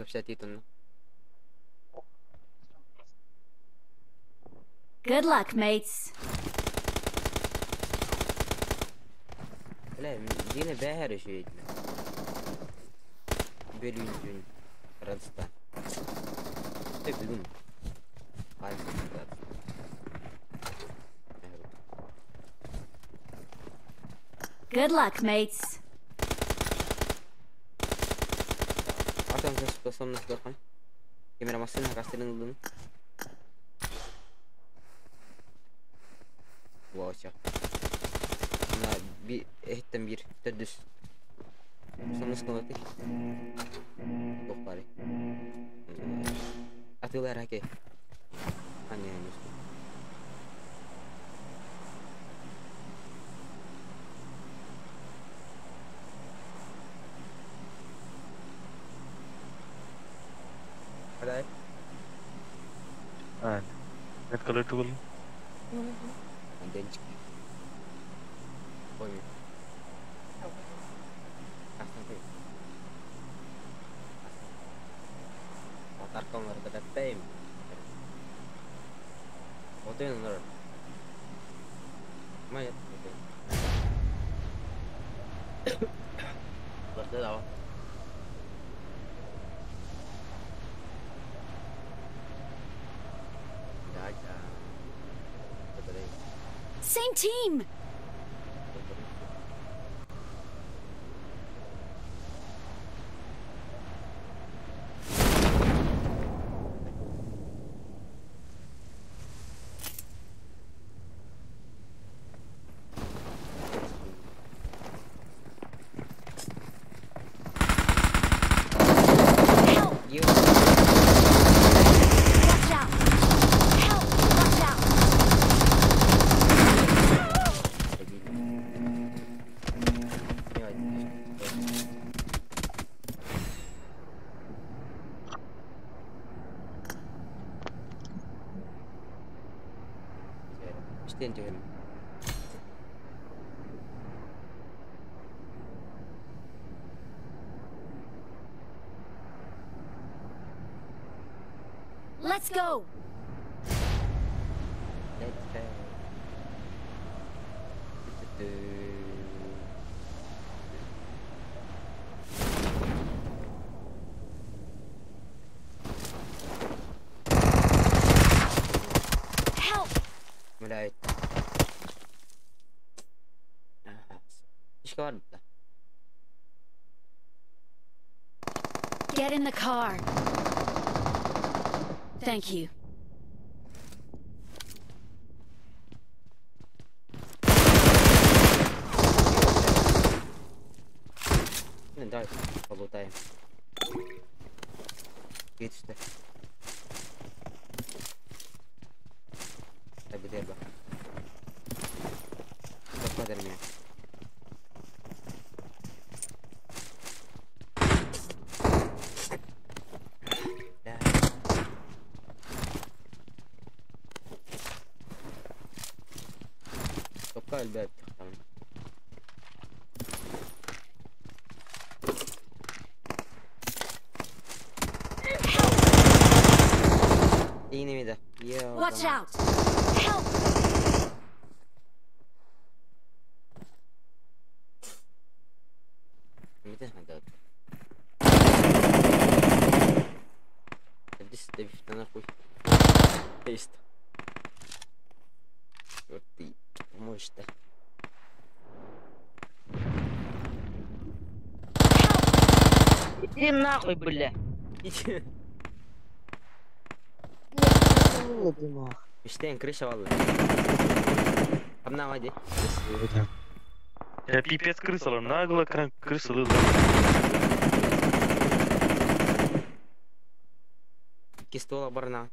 Кэпсэтии Good luck, mates. Бля, дьиҥэ бэһэр үчүгэйдик. Бөлүүн Радостан. Ты бүгүн. Good luck, mates. Артем способность дорхан. Камера машина кастырын ылдым. Вау, На би эттен бир төрдүс. Сонус кылаты. Тохпары. Атылар хаке. Ане ане. Адай. А, это color tool. Денчик. Ой. Таркалар да бэйм. Отын Майя. Барда. Да, да. Same team. Help! You. Watch out! Help! Watch out! Stand to him. Let's go! Let's go. Help! Блядь. Ишка бар да. Get in the car. Thank you. Ну, давай полутаем. Иди сюда. Так, где Стоп, меня. Да. Тоққа الباب تختار. Иинемида. Watch out! Help! Miten hän täyttää? Нахуй. Тейст. Вот ты поможешь-то. Иди нахуй, бля. Иди. Мечтаем, крыша валла. Обнама, иди. Я пипец крысалар, нагло крысалы. Кистола барна.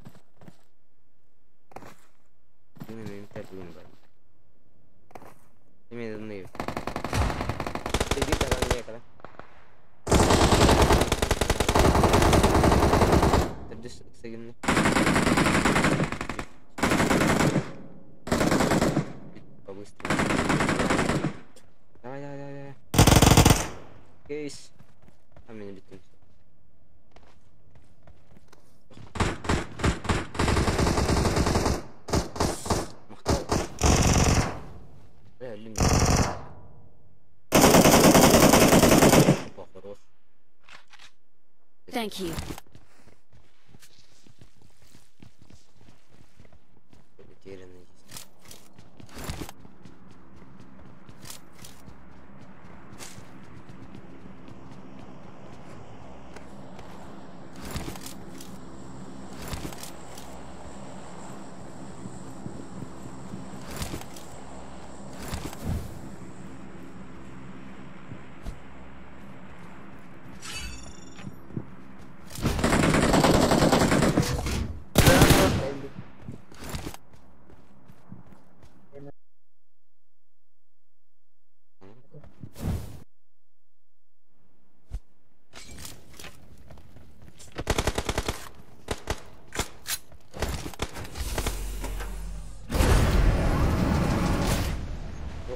Побыстрее. Давай, давай, давай, давай. Кейс. А меня битым. Thank you.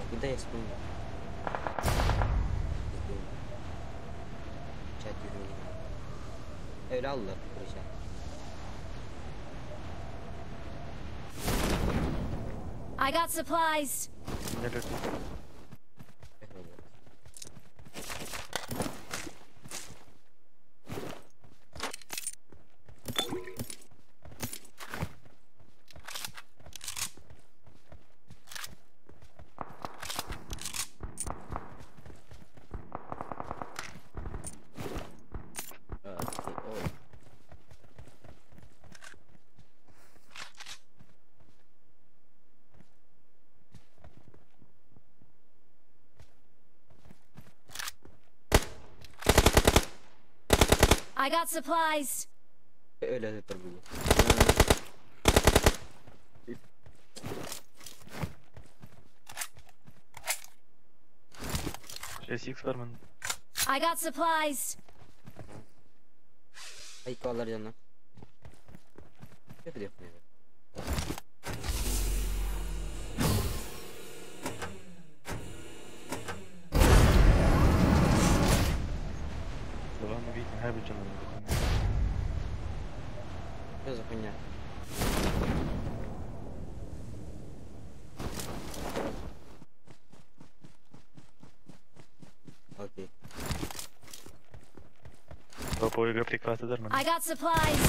Куда я вспомнил? Öyle aldılar proje. I got supplies. I got supplies. Öyle торгую. I got supplies. Ay kollar canım. Ne yapıyor? Что за хуйня? Окей. I got supplies.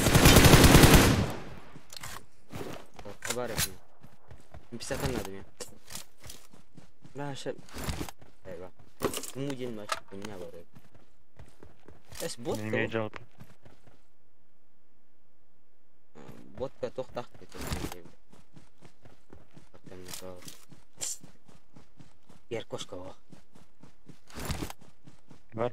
Ботка тохтах Бер кошка о. Бар.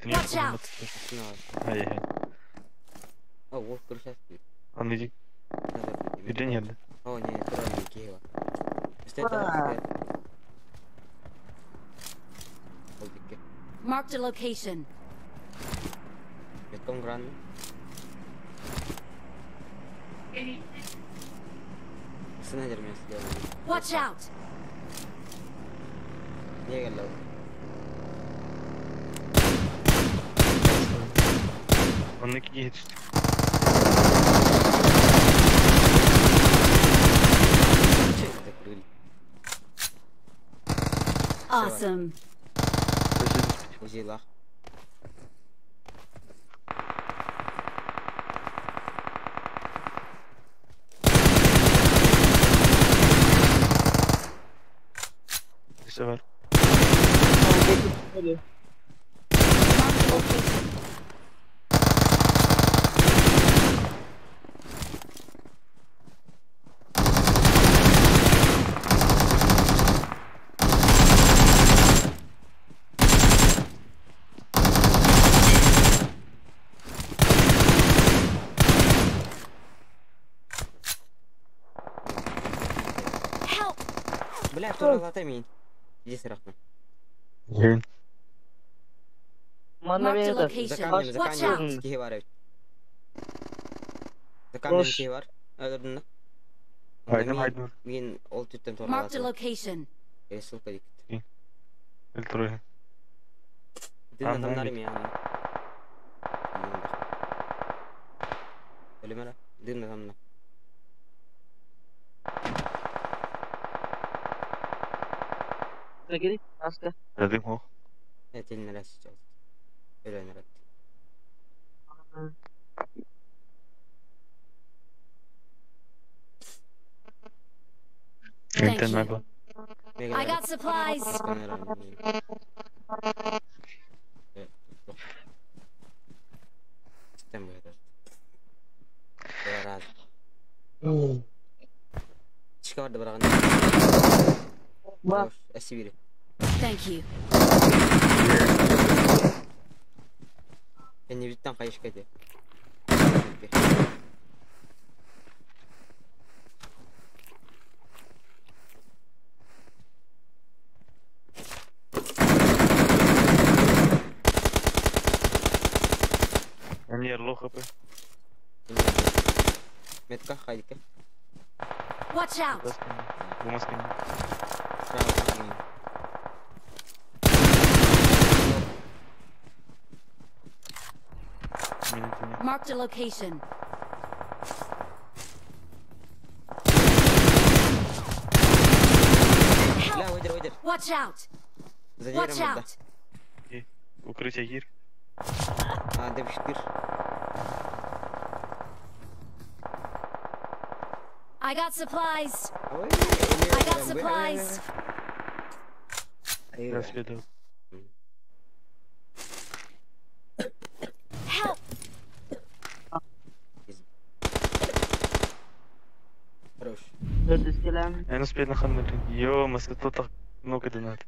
Watch out! О, Marked a location. Watch out! Onunki yetişti. Awesome. Var. Help! Бля, туралата мин. Здесь рахман. Marked a location. За камнем, за Watch камнем out! киһи бар эбит. За камнем киһи бар. Өлөрдүн да. Айдым, айдым. Мин ол түттен Marked a туралата. location. Ссылка дикт. Өлтүрү. Дын адамдар эми аны. Өлүмөр. Дын адамдар. Дадым хо. Этилин эрэ сейчас. Өлөн эрэ. Thank Интернет you. бар. I got supplies. Thank you. Они лох хп. Метка хайдика. Watch out! Бумаска. Marked a location. Ля, выйдер, выйдер. Watch out! За Watch деревом, да. out! Укрытие гир. А, дым штыр. I got supplies. I got supplies. Расследовал. Help! Хорош. Я успел на ханнер. Ё, мы с тут много донат.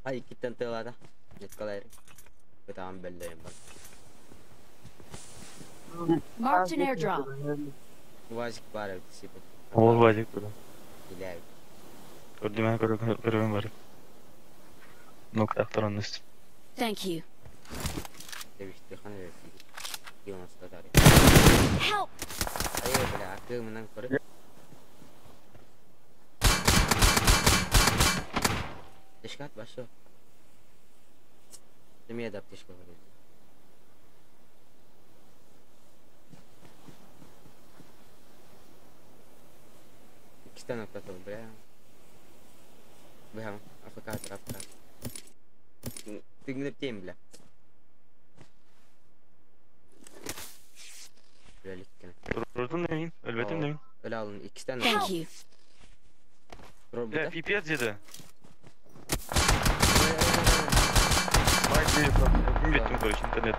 Ай, киттен тылада. Неткалайр. Бытаан беллейм бар. Marked an airdrop. Вазик бар эбит сипет. Ол вазик было. Илээбит. Көрдүм көрөм бар. Нок тактараныс. Thank you. Дебишти хана берди. Йонастадари. Help! Ай, бля, акы мынан көрө. Тешкат башы. Демия дап тешка бар. Иккистен октатыл, бля. Бля, АФК трапка. Тыгнып тем, бля. Бля, Турдун демин, өлбөтүм демин. Өлө алын, иккистен Thank you. Бля, пипец деди. Беттим, короче, интернет.